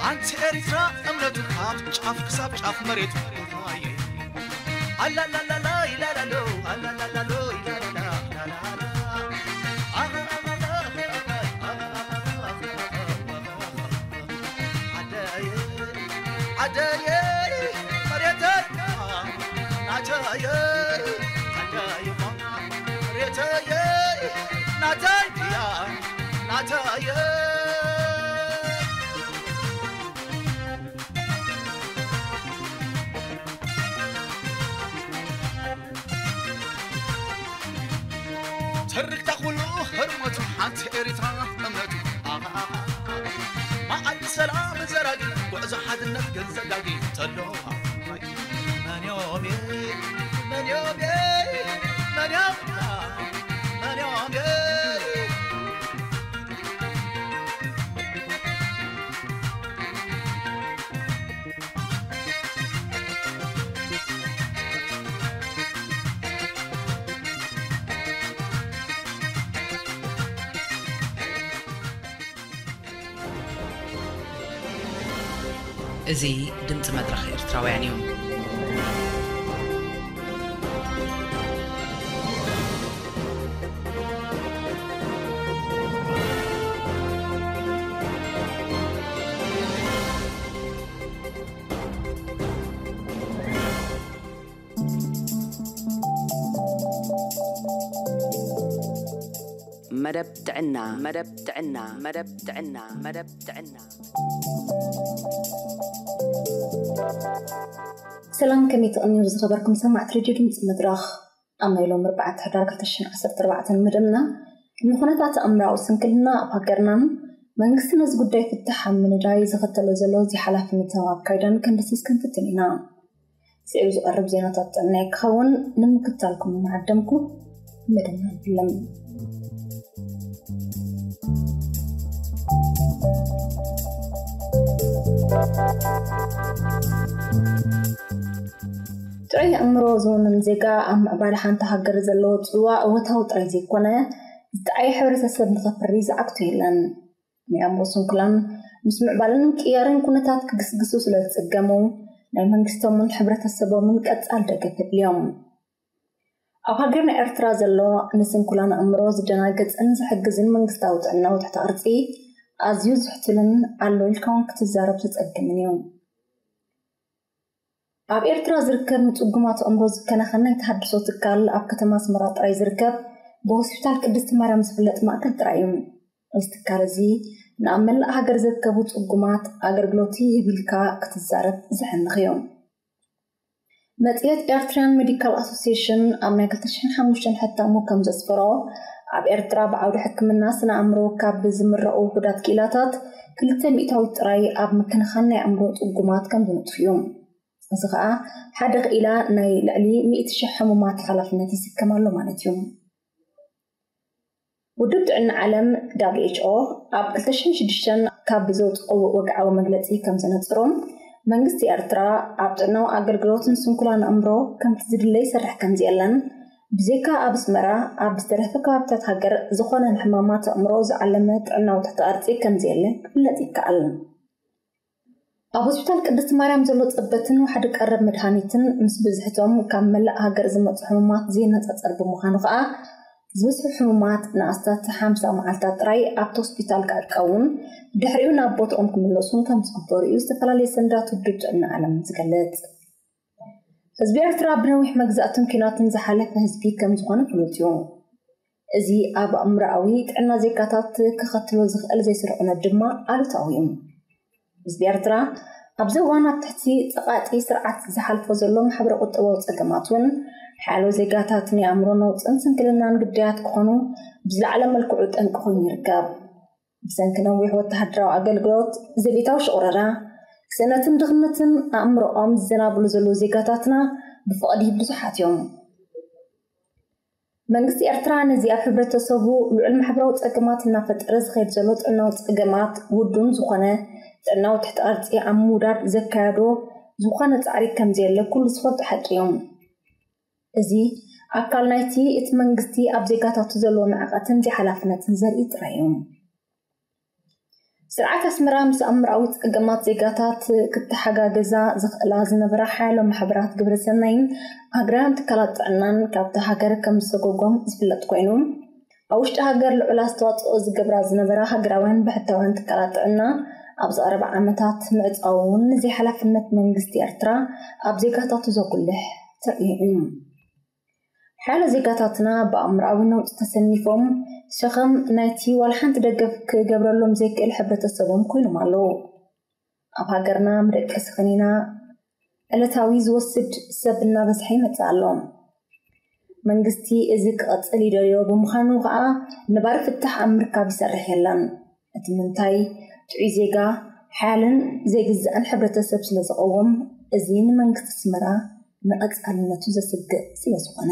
ሓንቲ ኤሪትራ እምነቱ ካብ ጫፍ ክሳብ ጫፍ መሬቱ። ኣላላላላ ኢላላሎ፣ ኣላላላሎ ኢላላላ፣ ላላላ። ዓደየ፣ ዓደየ፣ መሬተይ ናተየ፣ ዓደየ፣ መሬተየ ናተይ ድያ፣ ናተየ። ትርክታ ኩሉ ህርመቱ ሓንቲ ኤሪትራ እምነቱ። ኣሃ፣ መኣዲ ሰላም ዘራጊ፣ ጉዕዞ ሓድነት ግን ዘጋጊ ተሎ። መን እዮም፣ መን እዮም፣ መን እዮም፣ መን እዮም? እዚ ድምጺ መድረኽ ኤርትራውያን እዩ። መደብ ጥዕና፣ መደብ ጥዕና፣ መደብ ጥዕና፣ መደብ ጥዕና። ሰላም፣ ከመይ ትቕንዩ ዝኸበርኩም ሰማዕቲ ሬድዮ ድምፂ መድረኽ? ኣብ ናይ ሎም ኣርባዕተ ሕዳር ክልተ ሽሕን ዓሰርተ ኣርባዕተን መደብና፣ ንኹነታት ኣእምራዊ ስንክልና ኣብ ሃገርናን መንግስቲ ነዚ ጉዳይ ፍታሕ ኣብ ምንዳይ ዝኸተሎ ዘሎ ዘይሓላፍነታዊ ኣካይዳን ከንድስስ ክንፍትን ኢና። ስዒቡ ዝቐርብ ዜናታት ጥዕና ክኸውን ንምክትታልኩም እናዓደምኩ መደብና ንፍለም። ጥዑይ ኣእምሮ ዝውንን ዜጋ ኣብ ምዕባለ ሓንቲ ሃገር ዘለዎ ጽልዋ እወታዊ ጥራይ ዘይኮነ፣ ዝጠዓየ ሕብረተሰብ ንኸፍሪ ዝዓግቶ የለን። ናይ ኣእምሮ ስንኩላን ምስ ምዕባለን ምቅያርን ኩነታት ክግስግሱ ስለ ዝጽገሙ፣ ናይ መንግስቶምን ሕብረተሰቦምን ቀጻል ደገፍ የድልዮም። ኣብ ሃገርና ኤርትራ ዘሎ ንስንኩላን ኣእምሮ ዝደናገጽን ዝሕግዝን መንግስታዊ ጥዕናዊ ትሕተ ቅርጺ ኣዝዩ ዝሕትልን ኣሎ ኢልካ እውን ክትዛረብ ዘጸግምን እዩ። ኣብ ኤርትራ ዝርከብ ንጽጉማት ኣእምሮ ዝከናኸን ናይ ተሃድሶ ትካል ኣብ ከተማ ኣስመራ ጥራይ ዝርከብ ብሆስፒታል ቅድስቲ ማርያም ዝፍለጥ ማእከል ጥራይ እዩ። እዚ ትካል እዚ ንኣብ መላእ ሃገር ዝርከቡ ጽጉማት ኣገልግሎት ይህብ ኢልካ ክትዛረብ ዘሕንኽ እዩ። መጽሔት ኤርትራን ሜዲካል ኣሶሲሽን ኣብ ናይ ክልተ ሽሕን ሓሙሽተን ሕታሙ ከም ዘስፈሮ፣ ኣብ ኤርትራ ብዓውዲ ሕክምና ስነ ኣእምሮ ካብ ዝምረቑ ውሑዳት ክኢላታት ክልተ ሚእታዊት ጥራይ ኣብ ምክንኻን ናይ ኣእምሮ ጽጉማት ከም ዝነጥፉ እዩ። እዚ ኸኣ ሓደ ክኢላ ናይ ልዕሊ ሚእቲ ሽሕ ሕሙማት ሓላፍነት ይስከም ኣሎ ማለት እዩ። ውድብ ጥዕና ዓለም ደብሊው ኤች ኦ ኣብ ክልተ ሽሕን ሽዱሽተን ካብ ዘውፅኦ ወግዓዊ መግለፂ ከም ዘነፅሮም፣ መንግስቲ ኤርትራ ኣብ ጥዕናዊ ኣገልግሎትን ስንኩላን ኣእምሮ ከምቲ ዝድለ ይሰርሕ ከም ዘየለን፣ ብዘይካ ኣብ ኣስመራ ኣብ ዝተረፈ ከባብታት ሃገር ዝኾነ ንሕማማት ኣእምሮ ዝዓለመ ጥዕናዊ ትሕቲ ቅርፂ ከም ዘየለ ክፍለጥ ይከኣል። ኣብ ሆስፒታል ቅድስቲ ማርያም ዘሎ ጸበትን ዋሕዲ ቀረብ መድሃኒትን ምስ ብዝሕቶም ካብ መላእ ሃገር ዝመጹ ሕሙማት ዘይነጻጸር ብምዃኑ ከኣ፣ ዝበዝሑ ሕሙማት ንኣስታት ሓምሳ መዓልታት ጥራይ ኣብቲ ሆስፒታል ክዕቀቡን ድሕሪኡ ናብ ቦትኦም ክምለሱን ከም ዝግበሩ እዩ ዝተፈላለየ ሰነዳት ውድብ ጥዕና ዓለም ዝገልጽ። ህዝቢ ኤርትራ ብነዊሕ መግዛእትን ኲናትን ዝሓለፈ ህዝቢ ከም ዝኾነ ፍሉጥ እዩ። እዚ ኣብ ኣእምሮኣዊ ጥዕና ዜጋታት ከኸትሎ ዝኽእል ዘይስሩዕነት ድማ ኣሉታዊ እዩ። ህዝቢ ኤርትራ ኣብዚ እዋን ኣብ ትሕቲ ጸቓጢ ስርዓት ዝሓልፎ ዘሎ ማሕበረ ቁጠባዊ ጸገማት እውን ሓያሎ ዜጋታት ናይ ኣእምሮ ነውጽን ስንክልናን ግዳያት ክኾኑ ብዝለዓለ መልክዑ ጠንቂ ኮይኑ ይርከብ። ብሰንኪ ነዊሕ ወተሃደራዊ ኣገልግሎት፣ ዘቤታዊ ሽቑረራ፣ ስእነትን ድኽነትን ኣእምሮኦም ዝዘናብሉ ዘለዉ ዜጋታትና ብፍቕዲ ብዙሓት እዮም። መንግስቲ ኤርትራ ነዚ ኣብ ሕብረተሰቡ ልዑል ማሕበራዊ ጸገማት እናፈጠረ ዝኸይድ ዘሎ ጥዕናዊ ጸገማት ውዱን ዝኾነ ጥዕናዊ ትሕቲ ቅርጺ ኣብ ምውዳድ ዘካየዶ ዝኾነ ጻዕሪ ከም ዘየለ ኩሉ ዝፈልጦ ሓቂ እዩ። እዚ ኣካል ናይቲ እቲ መንግስቲ ኣብ ዜጋታቱ ዘለዎ ንዕቐትን ዘይሓላፍነትን ዘርኢ ጥራይ እዩ። ስርዓት ኣስመራ ምስ ኣእምሮኣዊ ጸገማት ዜጋታት ክተሓጋገዛ ዝኽእላ ዝነበራ ሓያሎ ማሕበራት ግብረ ሰናይን ሃገራውያን ትካላት ጥዕናን ካብታ ሃገር ከም ዝሰጎጎም ዝፍለጥ ኮይኑ፣ ኣብ ውሽጢ ሃገር ልዑል ኣስተዋጽኦ ዝገብራ ዝነበራ ሃገራውያን ብሕታውያን ትካላት ጥዕና ኣብዚ ቀረባ ዓመታት ምዕጻው እውን ንዘይሓላፍነት መንግስቲ ኤርትራ ኣብ ዜጋታቱ ዘጉልሕ ተርእዮ እዩ። ሓያሎ ዜጋታትና ብኣእምሮኣዊ ነውጺ ተሰኒፎም፣ ሸኸም ናይቲ ዋላ ሓንቲ ደገፍ ክገብረሎም ዘይክእል ሕብረተሰቦም ኮይኖም ኣለዉ። ኣብ ሃገርና መደቀሲ ከኒና ዕለታዊ ዝወስድ ሰብ እናበዝሐ ይመጽእ ኣሎ። መንግስቲ እዚ ክቐጽል ይደልዮ ብምዃኑ ከኣ ነባሪ ፍታሕ ኣብ ምርካብ ይሰርሕ የለን። እቲ ምንታይ ጥዑይ ዜጋ ሓያልን ዘይግዛእን ሕብረተሰብ ስለ ዝቐውም፣ እዚ ንመንግስቲ ኣስመራ ንቐጻልነቱ ዘስግእ ስለ ዝኾነ።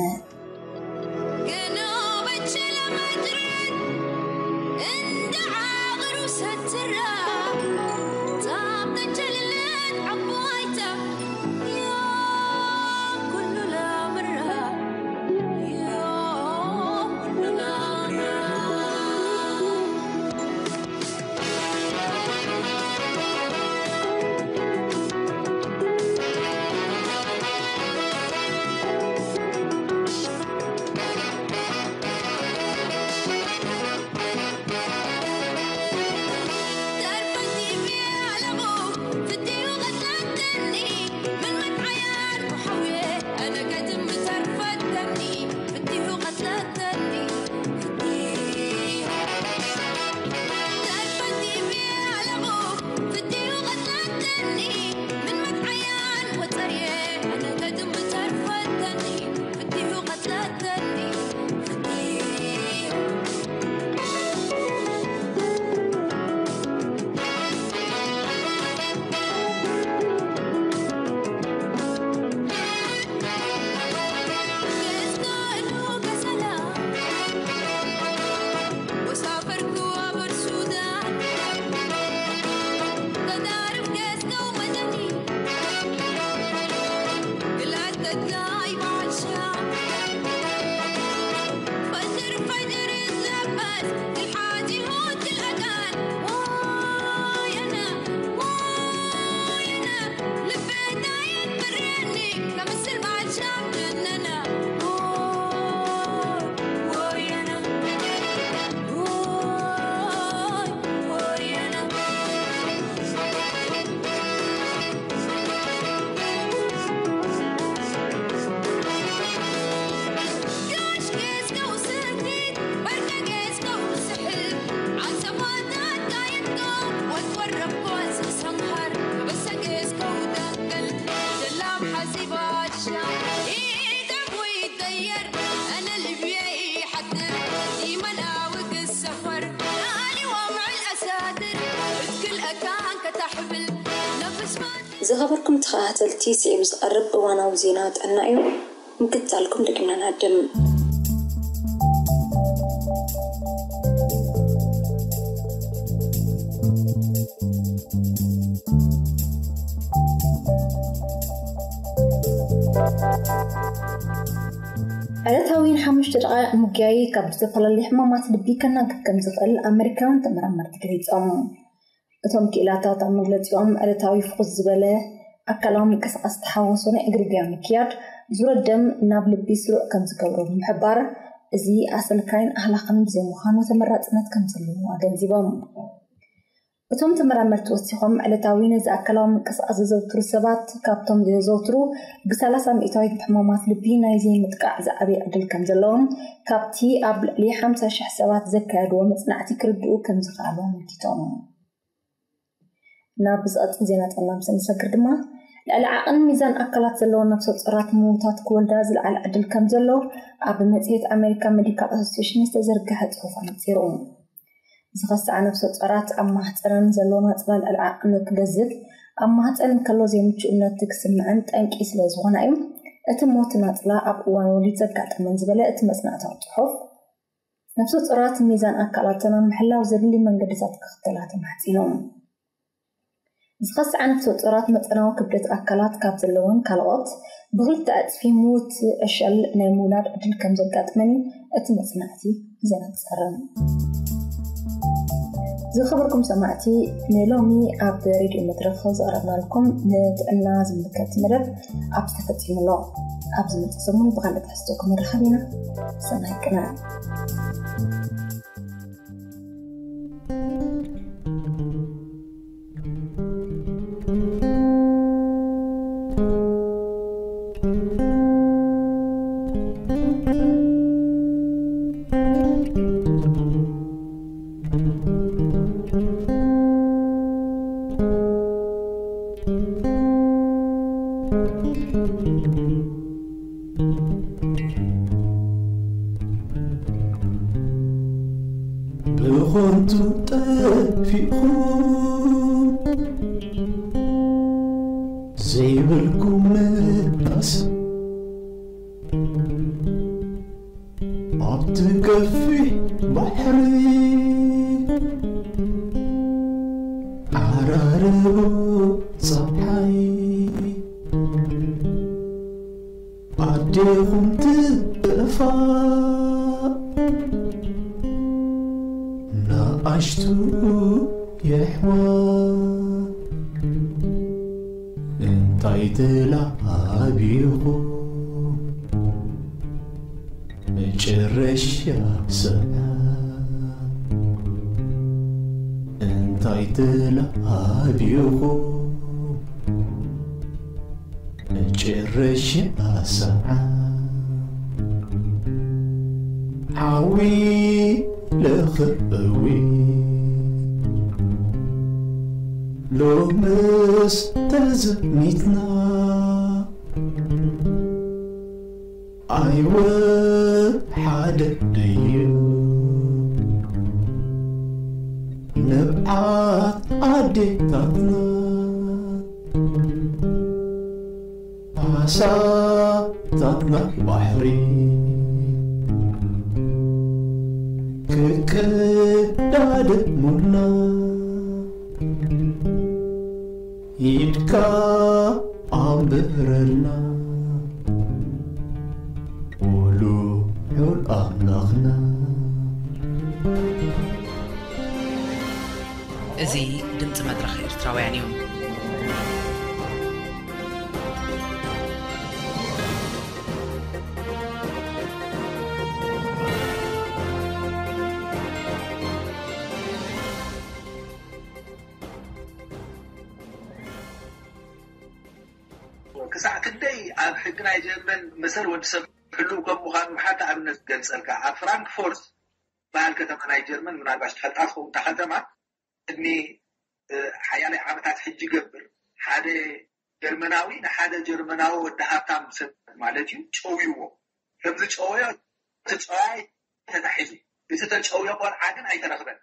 ዝኸበርኩም ተኸታተልቲ፣ ስዒቡ ዝቐርብ እዋናዊ ዜና ጥዕና እዩ። ምክትታልኩም ደጊምና ንሃድም። ዕለታዊ ንሓሙሽተ ደቓይቕ ምጉያይ ካብ ዝተፈላለዩ ሕማማት ልቢ ከናግፍ ከም ዝኽእል ኣመሪካውያን ተመራመርቲ ገሊጾም። እቶም ክኢላታት ኣብ መግለጺኦም፣ ዕለታዊ ፍኹስ ዝበለ ኣካላዊ ምንቅስቓስ ዝተሓወሶ ናይ እግሪ ጉያ ምክያድ፣ ዙረት ደም ናብ ልቢ ስሩዕ ከም ዝገብሮ ብምሕባር፣ እዚ ኣሰልካይን ኣህላኽን ብዘይ ምዃኑ ተመራጽነት ከም ዘለዎ ኣገንዚቦም። እቶም ተመራመርቲ ወሲኾም፣ ዕለታዊ ነዚ ኣካላዊ ምንቅስቓስ ዘዘውትሩ ሰባት ካብቶም ዘየዘውትሩ ብ30% ብሕማማት ልቢ ናይ ዘይምጥቃዕ ዝዓበየ ዕድል ከም ዘለዎም ካብቲ ኣብ ልዕሊ ሓምሳ ሽሕ ሰባት ዘካየድዎ መጽናዕቲ ክርድኡ ከም ዝኸኣሉ ኣመልኪቶም። ናብ ዝቐጽል ዜና ጥዕና ምስ እንሰግር ድማ፣ ልዕሊ ዓቕን ሚዛን ኣካላት ዘለወን ነፍሰ ጡራት ምውታት ክወልዳ ዝለዓለ ዕድል ከም ዘሎ ኣብ መጽሔት ኣሜሪካ ሜዲካል ኣሶሲሽን ዝተዘርግሐ ጽሑፍ ኣነጺሩ። ዝኸስዓ ነፍሰ ጡራት ኣብ ማህጸነን ዘሎ ናጽላ ልዕሊ ዓቕን ክገዝፍ፣ ኣብ ማህጸን እንከሎ ዘይምቹእነት ክስምዐን ጠንቂ ስለ ዝኾና እዩ እቲ ሞት ናጽላ ኣብ እዋን ወሊድ ዘጋጠመን ዝበለ እቲ መጽናዕታዊ ጽሑፍ። ነፍሰ ጡራት ሚዛን ኣካላተን ኣብ ምሕላው ዘድሊ መንገድታት ክኽተላ ተማሕጺኖም። ዝኸስዓ ነፍሰ ጡራት መጠናዊ ክብደት ኣካላት ካብ ዘለወን ካልኦት ብኽልተ ዕጽፊ ምውት ዕሸል ናይ ምውላድ ዕድል ከም ዘጋጥመን እዩ እቲ መጽናዕቲ ዘነጸረ። ዝኸበርኩም ሰማዕቲ፣ ንሎሚ ኣብ ሬድዮ መድረኽ ዘቕረብናልኩም ንጥዕና ዝምልከት መደብ ኣብዚ ተፈጺሙ ኣሎ። ኣብ ዝመጽእ ሰሙን ብኻልእ ትሕዝቶ ክንራኸብ ኢና። ሰናይ ቅነ። ብኾንቱ ጠፊእኹም ዘይብልኩም ምላስ ኣብቲ ገፊሕ ባሕሪ ዓራርቦ ጸሓይ ኣዴኹም ትጠፋእ ንኣሽቱ የሕዋ እንታይ ተላቢኹም መጨረሻ ሰዓት እንታይ ተላቢኹም መጨረሻ ሰዓት ሓዊ ለኽእዊ ሎምስ ተዘሚትና ኣይወ ሓደ ድዩ ንብዓት ኣዴታትና ዓሳታት ናይ ባሕሪ ክቀዳደሙልና ኢድካ ኣንብረልና ሉዑል ኣምላኽና። እዚ ድምፂ መድረኽ ኤርትራውያን እዩ። ክሳዕ ክንደይ ኣብ ሕጊ ናይ ጀርመን መሰል ወዲ ሰብ ሕሉው ከም ምዃኑ ሓንቲ ኣብነት ክገልጸልካ። ኣብ ፍራንክፎርት በሃል ከተማ ናይ ጀርመን፣ ምናልባሽ ትፈልጣ ትኸውን እታ ከተማ፣ ቅድሚ፣ እ፣ ሓያለይ ዓመታት ሕጂ ገብር ሓደ ጀርመናዊ ንሓደ ጀርመናዊ ወዲ ሃብታም ሰብ ማለት እዩ ጨውይዎ። ከምዚ ጨወዮ እቲ ጨዋይ ተታሒዙ፣ እቲ ተጨውዮ ቆልዓ ግን ኣይተረኽበን።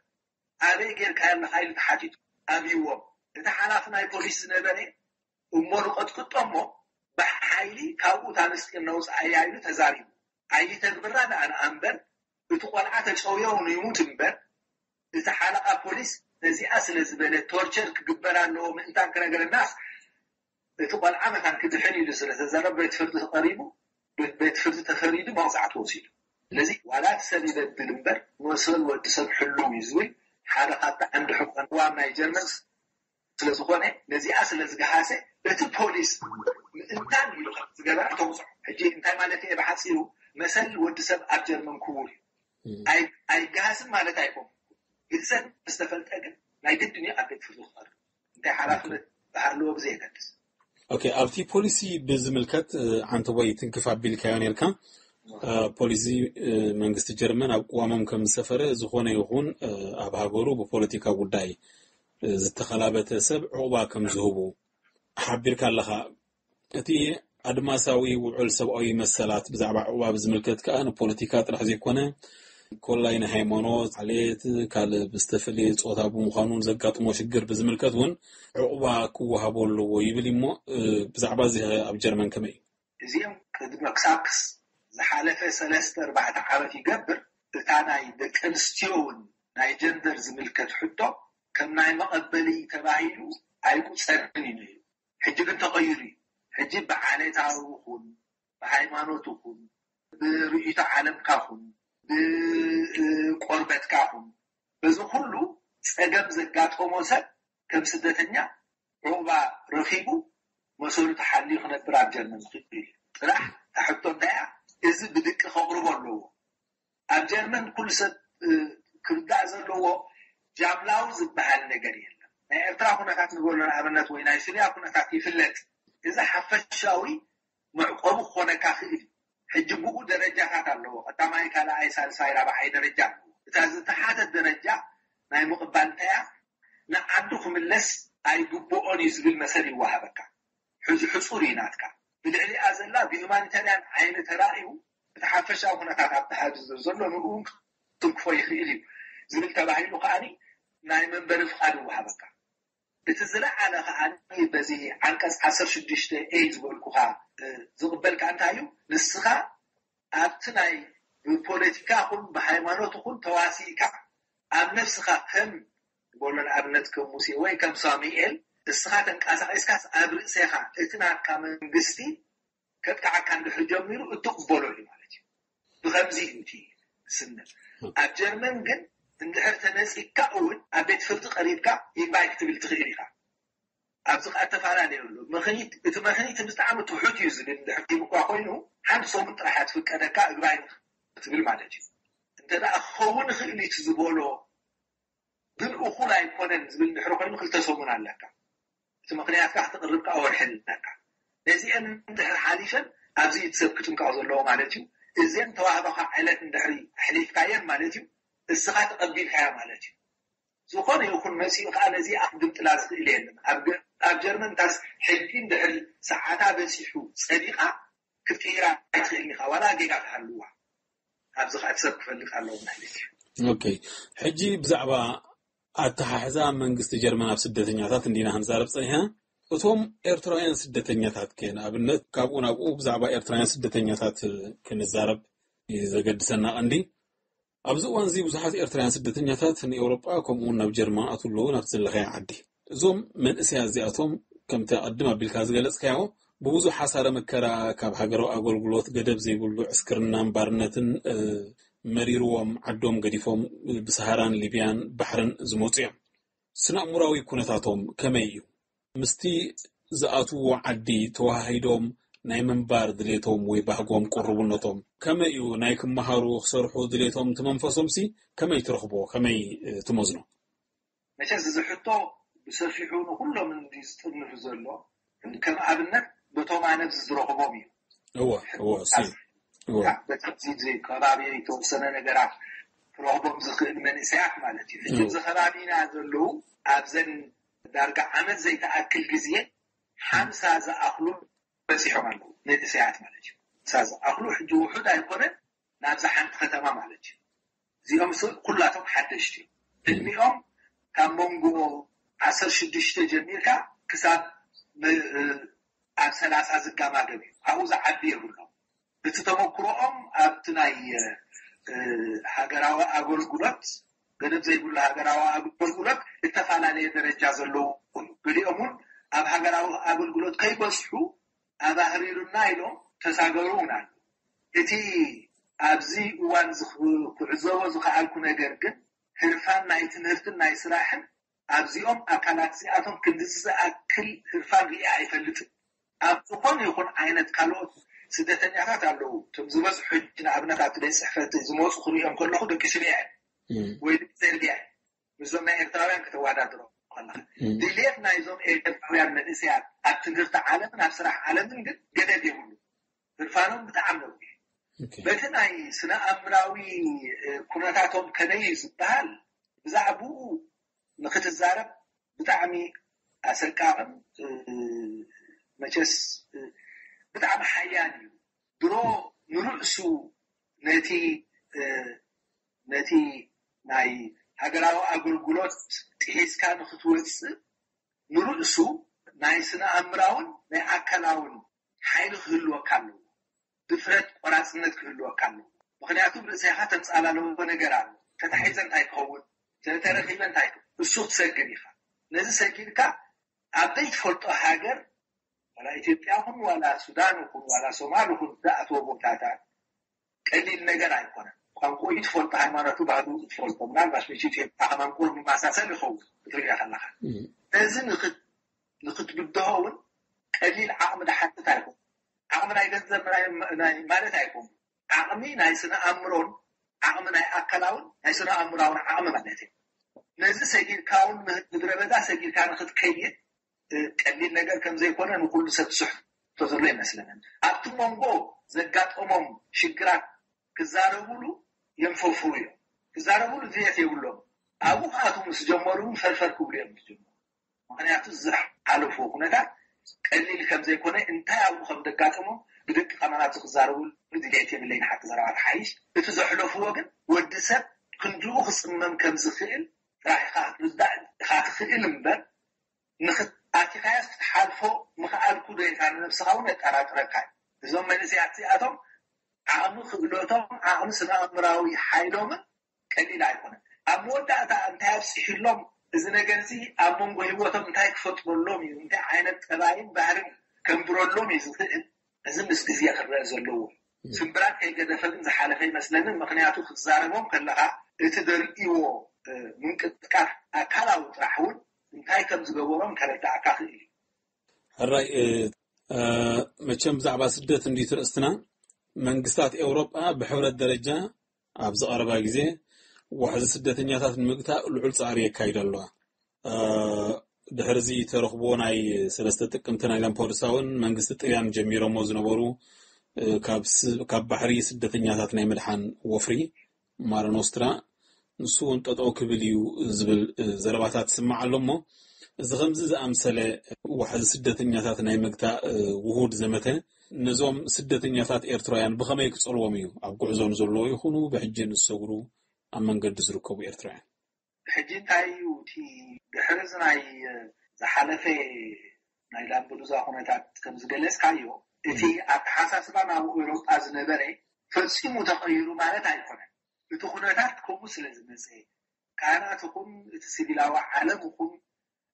ኣበይ ጌርካዮ ኣለኻ ኢሉ ተሓቲቱ ኣብይዎም። እቲ ሓላፊ ናይ ፖሊስ ዝነበረ እሞ ንቐጥቅጦ እሞ ብሓይሊ ካብኡ እታ ምስጢር ነውፅኣያ ኢሉ ተዛሪቡ። ኣይተግብራ ደኣ ንኣንበር እቲ ቆልዓ ተጨውዮ ንይሙት እምበር እቲ ሓለቓ ፖሊስ ነዚኣ ስለ ዝበለ ቶርቸር ክግበር ኣለዎ ምእንታን ክነገረናስ እቲ ቆልዓ መታን ክድሕን ኢሉ ስለ ተዛረበ ቤት ፍርዲ ተቐሪቡ ቤት ፍርዲ ተፈሪዱ መቕፃዕቲ ወሲዱ። ስለዚ ዋላ እቲ ሰብ ይበድል እምበር መሰል ወዲ ሰብ ሕሉው እዩ ዝብል ሓደ ካብቲ ዓንዲ ሕቆን ዋም ናይ ጀርመን ስለዝኾነ ነዚኣ ስለ ዝገሃሰ እቲ ፖሊስ ምእንታን ኢሉ ከም ዝገበረ ተውፅዖ። ሕጂ እንታይ ማለት እየ ብሓፂሩ መሰል ወዲ ሰብ ኣብ ጀርመን ክቡር እዩ። ኣይገሃስን ማለት ኣይኮን ግህሰት ዝተፈልጠ ግን ናይ ግድን እዩ ኣብ ቤት ፍርዲ ክቐርብ እንታይ ሓላፍነት ዝሃለዎ ብዘየገድስ። ኦኬ፣ ኣብቲ ፖሊሲ ብዝምልከት ዓንተቦይ ትንክፍ ኣቢልካዮ ነርካ። ፖሊሲ መንግስቲ ጀርመን ኣብ ቅዋሞም ከም ዝሰፈረ ዝኾነ ይኹን ኣብ ሃገሩ ብፖለቲካ ጉዳይ ዝተኸላበተ ሰብ ዕቑባ ከም ዝህቡ ሓቢርካ ኣለኻ። እቲ ኣድማሳዊ ውዕል ሰብኣዊ መሰላት ብዛዕባ ዕቑባ ብዝምልከት ከኣ ንፖለቲካ ጥራሕ ዘይኮነ ኮላይ ንሃይማኖት፣ ዓሌት፣ ካልእ ብዝተፈለየ ጾታ ብምዃኑ ዘጋጥሞ ሽግር ብዝምልከት እውን ዕቑባ ክወሃቦ ኣለዎ ይብል እሞ ብዛዕባ እዚ ኣብ ጀርመን ከመይ እዩ? እዚኦም ቅድሚ ክሳብ ክስ ዝሓለፈ ሰለስተ ኣርባዕተ ዓመት ይገብር እታ ናይ ደቂ ኣንስትዮ እውን ናይ ጀንደር ዝምልከት ሕቶ ከም ናይ መቐበሊ ተባሂሉ ኣይቁፀርን እዩ ነይሩ። ሕጂ ግን ተቐይሩ እዩ። ሕጂ ብዓሌታዊ ይኹን ብሃይማኖት ይኹን ብርእይቶ ዓለምካ ኹን ብቆርበትካ ኹን በዚ ኩሉ ፀገም ዘጋጠሞ ሰብ ከም ስደተኛ ዑቕባ ረኺቡ መሰሉ ተሓልዩ ክነብር ኣብ ጀርመን ዝኽእል እዩ። ጥራሕ እታ ሕቶ እንታይ እያ? እዚ ብድቂ ከቕርቦ ኣለዎ። ኣብ ጀርመን ኩሉ ሰብ ክርዳእ ዘለዎ ጃምላዊ ዝበሃል ነገር የለን። ናይ ኤርትራ ኩነታት ንበሎ ንኣብነት ወይ ናይ ሱርያ ኩነታት ይፍለጥ። እዚ ሓፈሻዊ መዕቆቢ ክኾነካ ክእል እዩ። ሕጂ ብኡ ደረጃታት ኣለዎ። ቀዳማይ፣ ካልኣይ፣ ሳልሳይ፣ ራብዓይ ደረጃ ኣለዎ። እታ ዝተሓተት ደረጃ ናይ ምቕባል እንታይ እያ? ንዓዱ ክምለስ ኣይግብኦን እዩ ዝብል መሰል ይወሃበካ። ሕዚ ሕጹር እዩ ናትካ። ብልዕሊኣ ዘላ ብሁማኒታርያን ዓይኒ ተራእዩ እቲ ሓፈሻዊ ኩነታት ኣብቲ ሃገር ዘሎ ንኡ እውን ክትንክፎ ይኽእል እዩ ዝብል ተባሂሉ ከኣ ናይ መንበሪ ፍቓድ ይወሃበካ። እቲ ዝለዓለ ከኣ በዚ ዓንቀፅ ዓሰርተ ሽዱሽተ ኤ ዝበልኩኻ ዝቕበልካ እንታይ እዩ? ንስኻ ኣብቲ ናይ ብፖለቲካ ኹን ብሃይማኖት ኹን ተዋሲእካ ኣብ ነፍስኻ ከም በሎ ንኣብነት ከም ሙሴ ወይ ከም ሳሙኤል እስኻ ተንቀሳቒስካስ ኣብ ርእሴኻ እቲ ናትካ መንግስቲ ከጥቅዓካ እንድሕር ጀሚሩ እትቕበሎ እዩ ማለት እዩ። ብኸምዚ እዩ እቲ ዝስነ። ኣብ ጀርመን ግን እንድሕር ተነፂግካ እውን ኣብ ቤት ፍርዲ ቀሪብካ ይግባይ ክትብል ትኽእል ኢኻ። ኣብዚ ከዓ እተፈላለየ ኣሎ። መኽኒት እቲ መኽኒት ብጣዕሚ ትሑት እዩ ዝብል እንድሕር ሂቡ እኳ ኮይኑ ሓንቲ ሰሙን ጥራሕ እያ ትፍቀደካ እግባይ ክትብል ማለት እዩ። እንተ ደኣ ክኸውን ይኽእል እዩ ዝበሎ ግን እኹል ኣይኮነን ዝብል እንድሕር ኮይኑ ክልተ ሰሙን ኣለካ። እቲ ምኽንያትካ ክተቕርብ ከዓ ወርሒ ኣለካ። ነዚአን እንድሕር ሓሊፈን ኣብዚ እቲ ሰብ ክጥንቀቕ ዘለዎ ማለት እዩ። እዘን ተዋህበኻ ዕለት እንድሕሪ ኣሕሊፍካየን ማለት እዩ እስኻ ተቐቢልካዮ ማለት እዩ። ዝኾነ ይኹን መፂኡ ከዓ ነዚ ኣክድምጥላ ዝኽእል የለን። ኣብ ጀርመን እንታስ ሕጊ እንድሕር ሰዓታ በፂሑ ፀዲቓ ክትቅይራ ኣይትኽእልን ኢኻ ዋላ ጌጋ ክሃልዋ። ኣብዚ ከዓ ሰብ ክፈልጥ ኣለዎ ማለት እዩ። ኦኬ፣ ሕጂ ብዛዕባ ኣተሓሕዛ መንግስቲ ጀርመን ኣብ ስደተኛታት እንዲና ክንዛረብ ፀኒሕና። እቶም ኤርትራውያን ስደተኛታት ከ ንኣብነት ካብኡ ናብኡ ብዛዕባ ኤርትራውያን ስደተኛታት ክንዛረብ እዩ ዘገድሰና ቀንዲ። ኣብዚ እዋን እዚ ብዙሓት ኤርትራውያን ስደተኛታት ንኤውሮጳ ከምኡ እውን ናብ ጀርመን ኣትው ኣለዉ ናብቲ ዘለኻዮ ዓዲ። እዞም መንእሰያት እዚኣቶም ከምቲ ኣቅድም ኣቢልካ ዝገለጽካዮ ብብዙሕ ሓሳረ መከራ ካብ ሃገራዊ ኣገልግሎት ገደብ ዘይብሉ ዕስክርናን ባርነትን መሪርዎም ዓዶም ገዲፎም ብሰሃራን ሊብያን ባሕርን ዝመፁ እዮም። ስነ ኣእምራዊ ኩነታቶም ከመይ እዩ? ምስቲ ዝኣትውዎ ዓዲ ተወሃሂዶም ናይ ምንባር ድሌቶም ወይ ባህጎም ቅሩብነቶም ከመይ እዩ? ናይ ክመሃሩ ክሰርሑ ድሌቶም እቲ መንፈሶም ሲ ከመይ ትረኽቦ? ከመይ ትመዝኖ? መቸስ እዚ ሕቶ ብሰፊሑ ንኩሎም እንዲ ዝጥንፍ ዘሎ ከም ኣብነት በቶም ኣነ ዝረኽቦም እዩ። እወ እወ ሲ እወ በቲ ከባቢ የተወሰነ ነገራት ክረኽቦም ዝኽእል መንእሰያት ማለት እዩ። ሕጂ ኣብዚ ከባቢና ዘለዉ ኣብዘን ዳርጋ ዓመት ዘይተኣክል ግዜ ሓምሳ ዝኣኽሉ በፂሖም ኣለዉ መንእሰያት ማለት እዩ። ሓምሳ ዝኣኽሉ ሕጂ ውሑድ ኣይኮነን ናብዛ ሓንቲ ከተማ ማለት እዩ። እዚኦም ስ ኩላቶም ሓደሽቲ እዮም። ዕድሚኦም ካብ መንጎ ዓሰርተ ሽዱሽተ ጀሚርካ ክሳብ ኣብ ሰላሳ ዝጋማገብ እዩ። ካብኡ ዝዓቢ የብሎም። እቲ ተመክሮኦም ኣብቲ ናይ ሃገራዊ ኣገልግሎት፣ ገደብ ዘይብሉ ሃገራዊ ኣገልግሎት እተፈላለየ ደረጃ ዘለዎ እዩ። ገሊኦም እውን ኣብ ሃገራዊ ኣገልግሎት ከይበፅሑ ኣባህሪሩና ኢሎም ተሳገሩ እውን ኣሎ። እቲ ኣብዚ እዋን ክዕዘቦ ዝኸኣልኩ ነገር ግን፣ ህርፋን ናይ ትምህርትን ናይ ስራሕን ኣብዚኦም ኣካላት እዚኣቶም ክንድዚ ዝኣክል ህርፋን ሪኣ ኣይፈልጥን። ኣብ ዝኾነ ይኹን ዓይነት ካልኦት ስደተኛታት ኣለዉ። እቶም ዝበዝሑ ሕጂ ንኣብነት ኣብቲ ቤት ፅሕፈት ዝመፁ ክሪኦም ከለኹ ደቂ ስሪያ ወይ ደቂ ሰርቢያ ምስዞም ናይ ኤርትራውያን ከተወዳድሮ ከለኻ፣ ድሌት ናይዞም ኤርትራውያን መንእሰያት ኣብ ትምህርቲ ዓለምን ኣብ ስራሕ ዓለምን ግን ገደብ የብሉ። ህርፋኖም ብጣዕሚ ነዊሕ። በቲ ናይ ስነ ኣእምራዊ ኩነታቶም ከመይ እዩ ዝበሃል፣ ብዛዕባኡ ንክትዛረብ ብጣዕሚ ኣሰቃቕን መቸስ ብጣዕሚ ሓያል እዩ። ድሮ ንርእሱ ነቲ ነቲ ናይ ሃገራዊ ኣገልግሎት ጥሒስካ ንክትወፅእ ንርእሱ ናይ ስነ ኣእምራውን ናይ ኣካላውን ሓይሊ ክህልወካ ኣለዎ። ድፍረት፣ ቆራፅነት ክህልወካ ኣለዎ። ምክንያቱ ርእሰኻ ተንፃላለዎ ነገር ኣሎ። ተታሒዘ እንታይ ክኸውን፣ ተተረኺበ እንታይ ክኸውን፣ እሱ ክትሰግር ኢኻ። ነዚ ሰጊርካ ኣብ ዘይትፈልጦ ሃገር፣ ዋላ ኢትዮጵያ ይኹን ዋላ ሱዳን ይኹን ዋላ ሶማል ይኹን ዝኣትዎ ቦታታት ቀሊል ነገር ኣይኮነን። ቋንቋኡ ትፈልጦ፣ ሃይማኖቱ፣ ባህሉ ትፈልጦ፣ ምናልባሽ መች ኢትዮጵያ ከማን ቁሩብ ይመሳሰል ይኸውን ክትሪኦ ከለኻ። እዚ ንክት- ንክትብድሆ እውን ቀሊል ዓቕሚ ዝሓትት ኣይኮን። ዓቕሚ ናይ ገንዘብ ናይ- ናይ- ማለት ኣይኮን። ዓቕሚ ናይ ስነ ኣእምሮን ዓቕሚ ናይ ኣካላውን ናይ ስነ ኣእምራውን ዓቕሚ ማለት እዩ። ነዚ ሰጊርካ እውን ምድረ በዳ ሰጊርካ ንክትከይድ ቀሊል ነገር ከም ዘይኮነ ንኩሉ ሰብ ዝስሕቶ ዘሎ ይመስለንን። ኣብቲ መንጎ ዘጋጠሞም ሽግራት ክዛረቡሉ የንፈፍሩ እዮም። ክዛረቡሉ ድልየት የብሎም። ኣብኡ ክኣትዉ ምስ ጀመሩ እውን ፈርፈር ክብሉ እዮም ዝጀምሩ። ምክንያቱ ዝሓለፍዎ ኩነታት ቀሊል ከም ዘይኮነ፣ እንታይ ኣብኡ ከም ዘጋጠሞም ብደቂቕ ኣማን ኣብዚ ክዛረቡሉ ድልየት የብለይን። ሓቂ ዘረባ ክሓይሽ፣ እቲ ዘሕለፍዎ ግን ወዲ ሰብ ክንድኡ ክፅመም ከም ዝኽእል ጥራሕ ኢኻ ክትርዳእ ኢኻ ትኽእል እምበር፣ ንኽት- ኣቲኻያስ ክትሓልፎ ምኽኣልኩ ዶ ኢልካ ንነብስኻ እውን የጠራጥረካ እዩ። እዞም መንእሰያት እዚኣቶም ዓቕሚ ክእለቶም፣ ዓቕሚ ስነ ኣእምራዊ ሓይሎምን ቀሊል ኣይኮነን። ኣብ መወዳእታ እንታይ ኣብፂሕሎም፣ እዚ ነገር እዚ ኣብ መንጎ ህይወቶም እንታይ ክፈጥረሎም እዩ፣ እንታይ ዓይነት ጠባይን ባህርን ከንብረሎም እዩ ዝኽእል፣ እዚ ምስ ግዜ ክረአ ዘለዎ እዩ። ስምብራት ከይገደፈ ግን ዝሓለፈ ይመስለንን። ምክንያቱ ክትዛረቦም ከለኻ እቲ ዘርእይዎ ምንቅጥቃት ኣካላዊ ጥራሕ እውን እንታይ ከም ዝገበሮም ከረዳእካ ክእል እዩ። ሕራይ፣ መቸም ብዛዕባ ስደት እንዲዩ ትርእስትና። መንግስታት ኤውሮጳ ብሕብረት ደረጃ ኣብ ዝቐረባ ግዜ ዋሕዚ ስደተኛታት ንምግታእ ልዑል ጻዕሪ የካይዳ ኣለዋ። ድሕሪ እዚ ተረኽቦ ናይ ሰለስተ ጥቅምቲ ናይ ላምፓዱሳ እውን መንግስቲ ጥልያን ጀሚሮሞ ዝነበሩ ካብ ባሕሪ ስደተኛታት ናይ ምድሓን ወፍሪ ማረኖስትራ ንሱ እውን ጠጠው ክብል እዩ ዝብል ዘረባታት ትስማዕ ኣሎ። እሞ እዚ ከምዚ ዝኣምሰለ ዋሕዚ ስደተኛታት ናይ ምግታእ ውሁድ ዘመተ ነዞም ስደተኛታት ኤርትራውያን ብኸመይ ክጸልዎም እዩ? ኣብ ጉዕዞ ንዘለዉ ይኹኑ ብሕጂ ንዝሰግሩ ኣብ መንገዲ ዝርከቡ ኤርትራውያን። ሕጂ እንታይ እዩ እቲ ድሕሪ እዚ ናይ ዝሓለፈ ናይ ላምፐዱዛ ኩነታት ከም ዝገለጽካዮ፣ እቲ ኣተሓሳስባ ናብ ኤውሮጳ ዝነበረ ፈጺሙ ተቐይሩ ማለት ኣይኮነን። እቲ ኩነታት ከምኡ ስለ ዝመጸ፣ ካህናት ይኹን እቲ ሲቪላዊ ዓለም ይኹን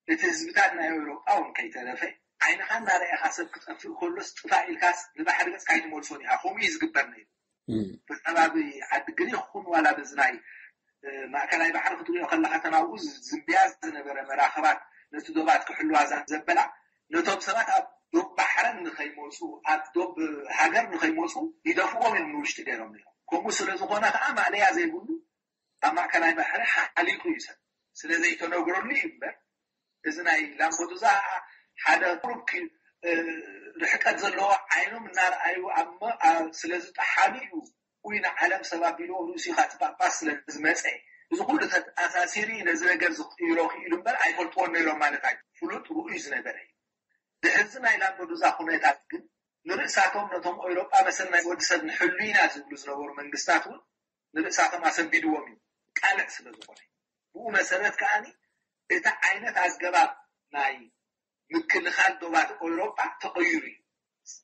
እቲ ህዝብታት ናይ ኤውሮጳ እውን ከይተረፈ ዓይንኻ እናረኣኻ ሰብ ክጠፍእ ከሎስ ጥፋእ ኢልካስ ንባሕሪ ገጽካ ኣይትመልሶን ኢኻ። ከምኡ እዩ ዝግበር ነይሩ። ብከባቢ ዓዲ ግሪክ ይኹን ዋላ በዚ ናይ ማእከላይ ባሕሪ ክትሪኦ ከለኻ ተናብኡ ዝንብያ ዝነበረ መራኽባት ነቲ ዶባት ክሕልዋ ዘበላ ነቶም ሰባት ኣብ ዶብ ባሕረን ንኸይመፁ ኣብ ዶብ ሃገር ንኸይመፁ ይደፍዎም እዮም ንውሽጢ ገይሮም ነይሮም። ከምኡ ስለ ዝኾነ ከዓ ማእለያ ዘይብሉ ኣብ ማእከላይ ባሕሪ ሓሊቁ እዩ ሰብ ስለ ዘይተነግረሉ እዩ እምበር እዚ ናይ ላምፐዱዛ ሓደ ቁሩብ ርሕቀት ዘለዎ ዓይኖም እናረኣዩ ስለ ዝጠሓሉ እዩ። ውይ ንዓለም ሰብ ኣቢልዎ ርእሱ ኢኻ እቲ ጳጳስ ስለ ዝመፀ እዚ ኩሉ ተኣሳሲሪ ነዚ ነገር ዝቕይሮ ክኢሉ እምበር ኣይፈልጥዎን ነይሮም ማለት ኣይ ፍሉጥ ርኡይ ዝነበረ እዩ። ድሕዚ ናይ ላምፐዱዛ ኩነታት ግን ንርእሳቶም ነቶም ኤውሮጳ መሰል ናይ ወዲ ሰብ ንሕሉ ኢና ዝብሉ ዝነበሩ መንግስታት እውን ንርእሳቶም ኣሰንቢድዎም እዩ ቃልዕ ስለ ዝኾነ ብኡ መሰረት ከዓኒ እቲ ዓይነት ኣገባብ ናይ ምክልኻል ዶባት ኤውሮጳ ተቐይሩ እዩ።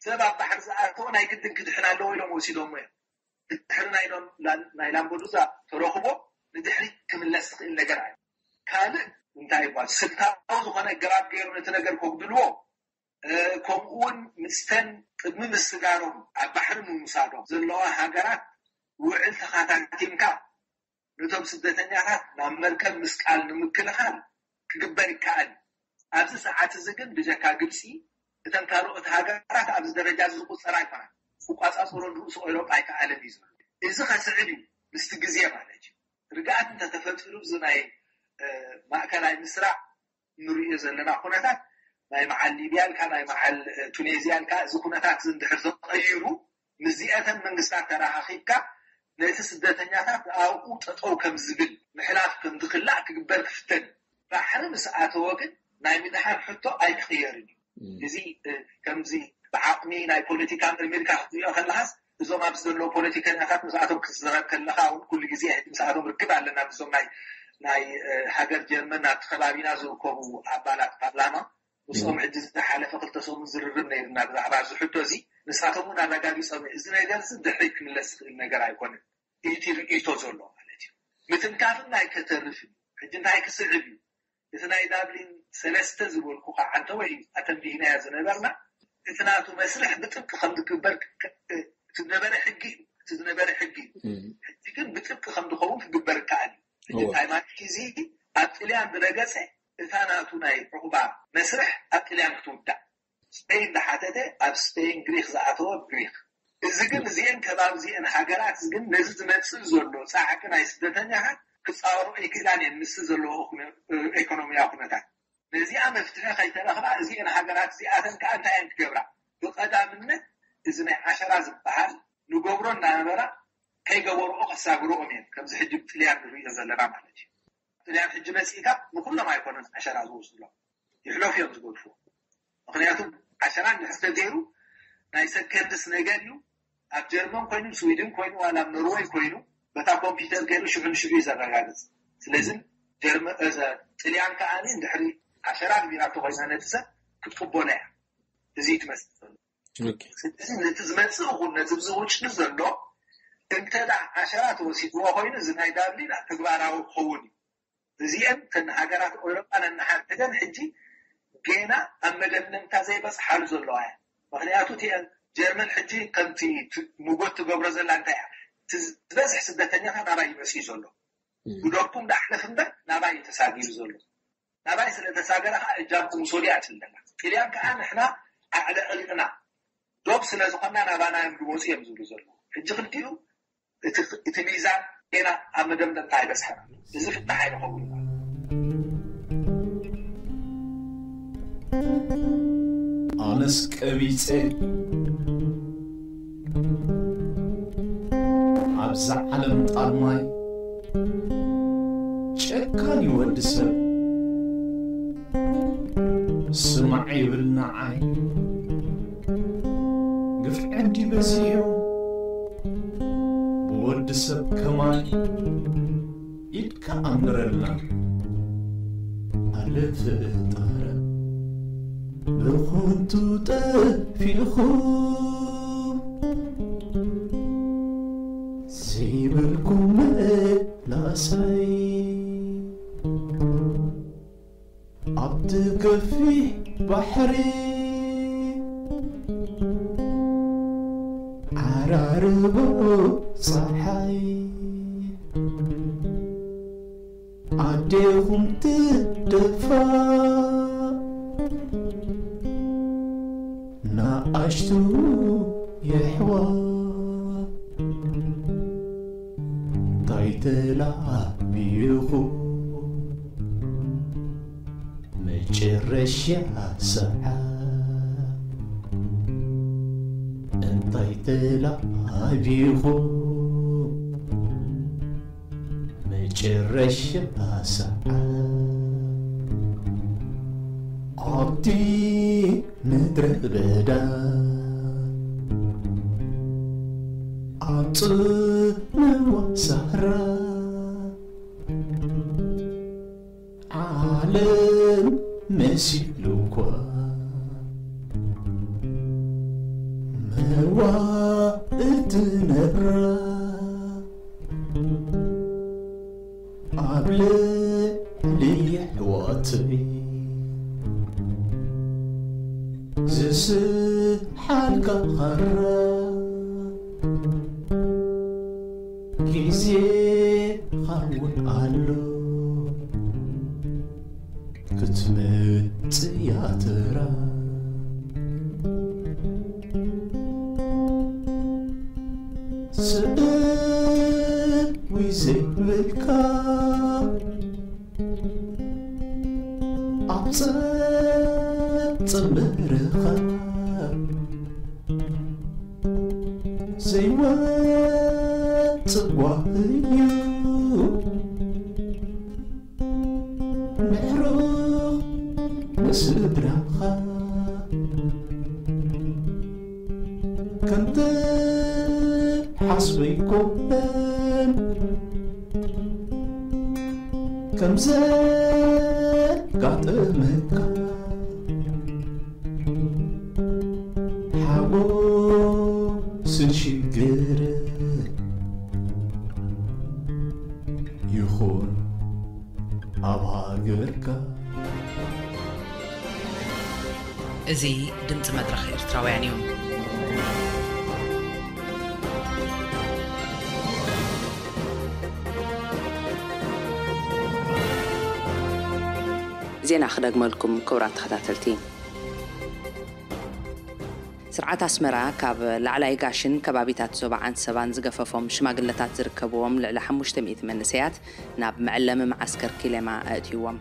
ሰብ ኣብ ባሕሪ ዝኣተወ ናይ ግድን ክድሕን ኣለዎ ኢሎም ወሲዶሞ እዮም። ድሕሪ ናይ ሎም- ላ- ናይ ላምበዱዛ ተረኽቦ ንድሕሪት ክምለስ ዝኽእል ነገር ኣዩ። ካልእ እንታይ ይባል ስልታዊ ዝኾነ ኣገባብ ገይሩ ነቲ ነገር ከጉድልዎ፣ ከምኡ እውን ምስተን ቅድሚ ምስጋሮም ኣብ ባሕሪ ምውሳዶም ዘለዋ ሃገራት ውዕል ተኻታቲምካ ነቶም ስደተኛታት ናብ መርከብ ምስቃል ንምክልኻል ክግበር ይከኣል። ኣብዚ ሰዓት እዚ ግን ብጀካ ግብፂ እተን ካልኦት ሃገራት ኣብዚ ደረጃ እዚ ዝቁፀራ ኣይኮናን። ክቋፃፀሮ ንርእሱ ኤውሮጳ ኣይከኣለን እዩ ዝብል። እዚ ከስዕብ እዩ ምስቲ ግዜ ማለት እዩ። ርግኣት እንተተፈጢሩ እዚ ናይ ማእከላይ ምስራዕ እንሪኦ ዘለና ኩነታት ናይ መዓል ሊብያ ልካ ናይ መዓል ቱኔዝያ ልካ እዚ ኩነታት እዚ እንድሕር ተቐይሩ ምስዚአተን መንግስታት ተራኻኺብካ ነቲ ስደተኛታት ኣብኡ ጠጠው ከም ዝብል ምሕላፍ ከም ዝክላእ ክግበር ክፍተን እዩ። ባሕሪ ምስ ኣተወ ግን ናይ ምድሓን ሕቶ ኣይክቕየርን እዩ። እዚ ከምዚ ብዓቕሚ ናይ ፖለቲካ ምርሚርካ ክትሪኦ ከለኻስ እዞም ኣብዚ ዘለዉ ፖለቲከኛታት ምስኣቶም ክትዛረብ ከለኻ እውን ኩሉ ግዜ ምስኣቶም ርክብ ኣለና ምስዞም ናይ ናይ ሃገር ጀርመን ኣብቲ ከባቢና ዝርከቡ ኣባላት ፓርላማ ምስኦም ሕጂ ዝሓለፈ ክልተ ሰሙን ዝርርብ ነይርና ብዛዕባ እዚ ሕቶ እዚ። ንሳቶም እውን ኣረጋጊፆም እዩ እዚ ነገር እዚ ድሕሪት ክምለስ ዝኽእል ነገር ኣይኮነን። እቲ ርእይቶ ዘሎ ማለት እዩ ምትንካፍን ናይ ከተርፍ እዩ። ሕጂ እንታይ ክስዕብ እዩ? እቲ ናይ ዳብሊን ሰለስተ ዝበልኩኻ ዓንተወ እዩ ኣተንቢህናዮ ዝነበርና እቲ ናቱ መስርሕ ብጥብቂ ከም ዝግበር እቲ ዝነበረ ሕጊ እዩ። እቲ ዝነበረ ሕጊ እዩ። ሕጂ ግን ብጥብቂ ከም ዝኸውን ክግበር ይከኣል እዩ። ሕጂ እንታይ ማለት እዩ? እዚ ኣብ ጥልያን ዝረገፀ እታ ናቱ ናይ ዕቑባ መስርሕ ኣብ ጥልያን ክትውዳእ ስፔን ዝሓተተ ኣብ ስፔን ግሪክ ዝኣተወ ግሪክ። እዚ ግን እዚአን ከባቢ እዚአን ሃገራት ግን ነዚ ዝመፅእ ዘሎ ፃዕቂ ናይ ስደተኛታት ክፃወሮ ኣይክእላን እየን ምስ ዘለዎ ኢኮኖሚያዊ ኩነታት። ነዚኣ መፍትሒ ከይተረኽባ እዚአን ሃገራት እዚኣተን ከዓ እንታይ እየን ክገብራ? ብቐዳምነት እዚ ናይ ዓሸራ ዝበሃል ንገብሮ እናነበራ ከይገበርኦ ከሳግርኦም እየን። ከምዚ ሕጂ ብጥልያን ንሪኦ ዘለና ማለት እዩ። ጥልያን ሕጂ መፂእካ ንኩሎም ኣይኮነን ዓሸራ ዝወስድሎም ይሕለፉ እዮም ዝገድፉ። ምክንያቱ ዓሸራ እንድሕር ተገይሩ ናይ ሰከንድስ ነገር እዩ። ኣብ ጀርመን ኮይኑ ስዊድን ኮይኑ ዋላ ኣብ ኖርወይ ኮይኑ በታ ኮምፒውተር ገይሩ ሽዑ ንሽዑ እዩ ዘረጋግፅ። ስለዚ ጀርመ እዘ ጥልያን ከዓ እንድሕሪ ዓሸራ ግቢራቶ ኮይና ነቲ ሰብ ክትቅበሎ እያ። እዚ እዩ ትመስል። ስለዚ ነቲ ዝመፅእ እውን ነቲ ብዝውጭ ዘሎ እንተ ዓሸራ ተወሲድዎ ኮይኑ እዚ ናይ ዳብሊን ተግባራዊ ክኸውን እዩ። እዚአን ተን ሃገራት ኤውሮጳ ነንሓድገን ሕጂ ገና ኣብ መደምደምታ ዘይበፅሓሉ ዘለዋ እያ። ምክንያቱ እቲአን ጀርመን ሕጂ ከምቲ ት- ምጎት ትገብሮ ዘላ እንታይ እያ? እቲ ዝበዝሕ ስደተኛታት ናባይ ይመፅእ ዘሎ። ጉደኩም ዳሕለፍ እምበር ናባይ እዩ ተሳጊሩ ዘሎ። ናባይ ስለ ተሳገረ ከዓ እጃምኩም ውሰዱ እያ ትብል ዘላ። ጥልያን ከዓ ንሕና ኣዕለቕሊቕና ዶብ ስለ ዝኾንና ናባና እዮም ዝመፁ እዮም ዝብሉ ዘለዉ። ሕጂ ክልቲኡ እቲ እቲ ሚዛን ገና ኣብ መደምደምታ ኣይበፅሐናን። እዚ ፍታሕ ኣይንኸውን ኢና። ኣነስ ቀቢፀ ኣብዛ ዓለም ጣልማይ ጨካን እዩ ወዲ ሰብ። ስማዕ ይብል ንዓይ ግፍዒ እንዲ በዚሑ ብወዲ ሰብ ከማይ ኢድካ ኣምረልና። ኣለ ፍጣረ ብኾንቱ ጠፊእኹ ዘይበልኩም መላሳይ ኣብቲ ገፊሕ ባሕሪ ዓራርቦ ፀሓይ ኣዴኹም ትደፋ ንኣሽቱ የሕዋ እንታይ ተላቢኹ መጨረሻ ሰዓት እንታይ ተላቢኹ መጨረሻ ሰዓት ኣብቲ ምድረ በዳ ኣብ ጽልዋ ሳህራ ዓለም መሲሉ እኳ ህዋ እትነብራ ኣብ ልዕሊ ኣሕዋተይ ዝስሓልካ ኻራ ግዜ ኻውን ኣሎ ክትመጽእ እያ ተራ። ስእዊ ዘይብልካ ኣብ ጸብጻብ በረኻ ዘይወጽእ ጓህ እዩ ምሕሩኽ ንስድራኻ ከምቲ ሓስበ ኣይኮነን ከም ዘጋጠመካ ሓጎስን ሽግርን ይኹን ኣብ ሃገርካ። እዚ ድምፂ መድረኽ ኤርትራውያን እዩ። ዜና ክደግመልኩም ክቡራት ተኸታተልቲ። ስርዓት ኣስመራ ካብ ላዕላይ ጋሽን ከባቢታት ዞባ ዓንሰባን ዝገፈፎም ሽማግለታት ዝርከብዎም ልዕሊ ሓሙሽተ ሚእቲ መንእሰያት ናብ መዐለሚ መዓስከር ኪሌማ ኣእትይዎም።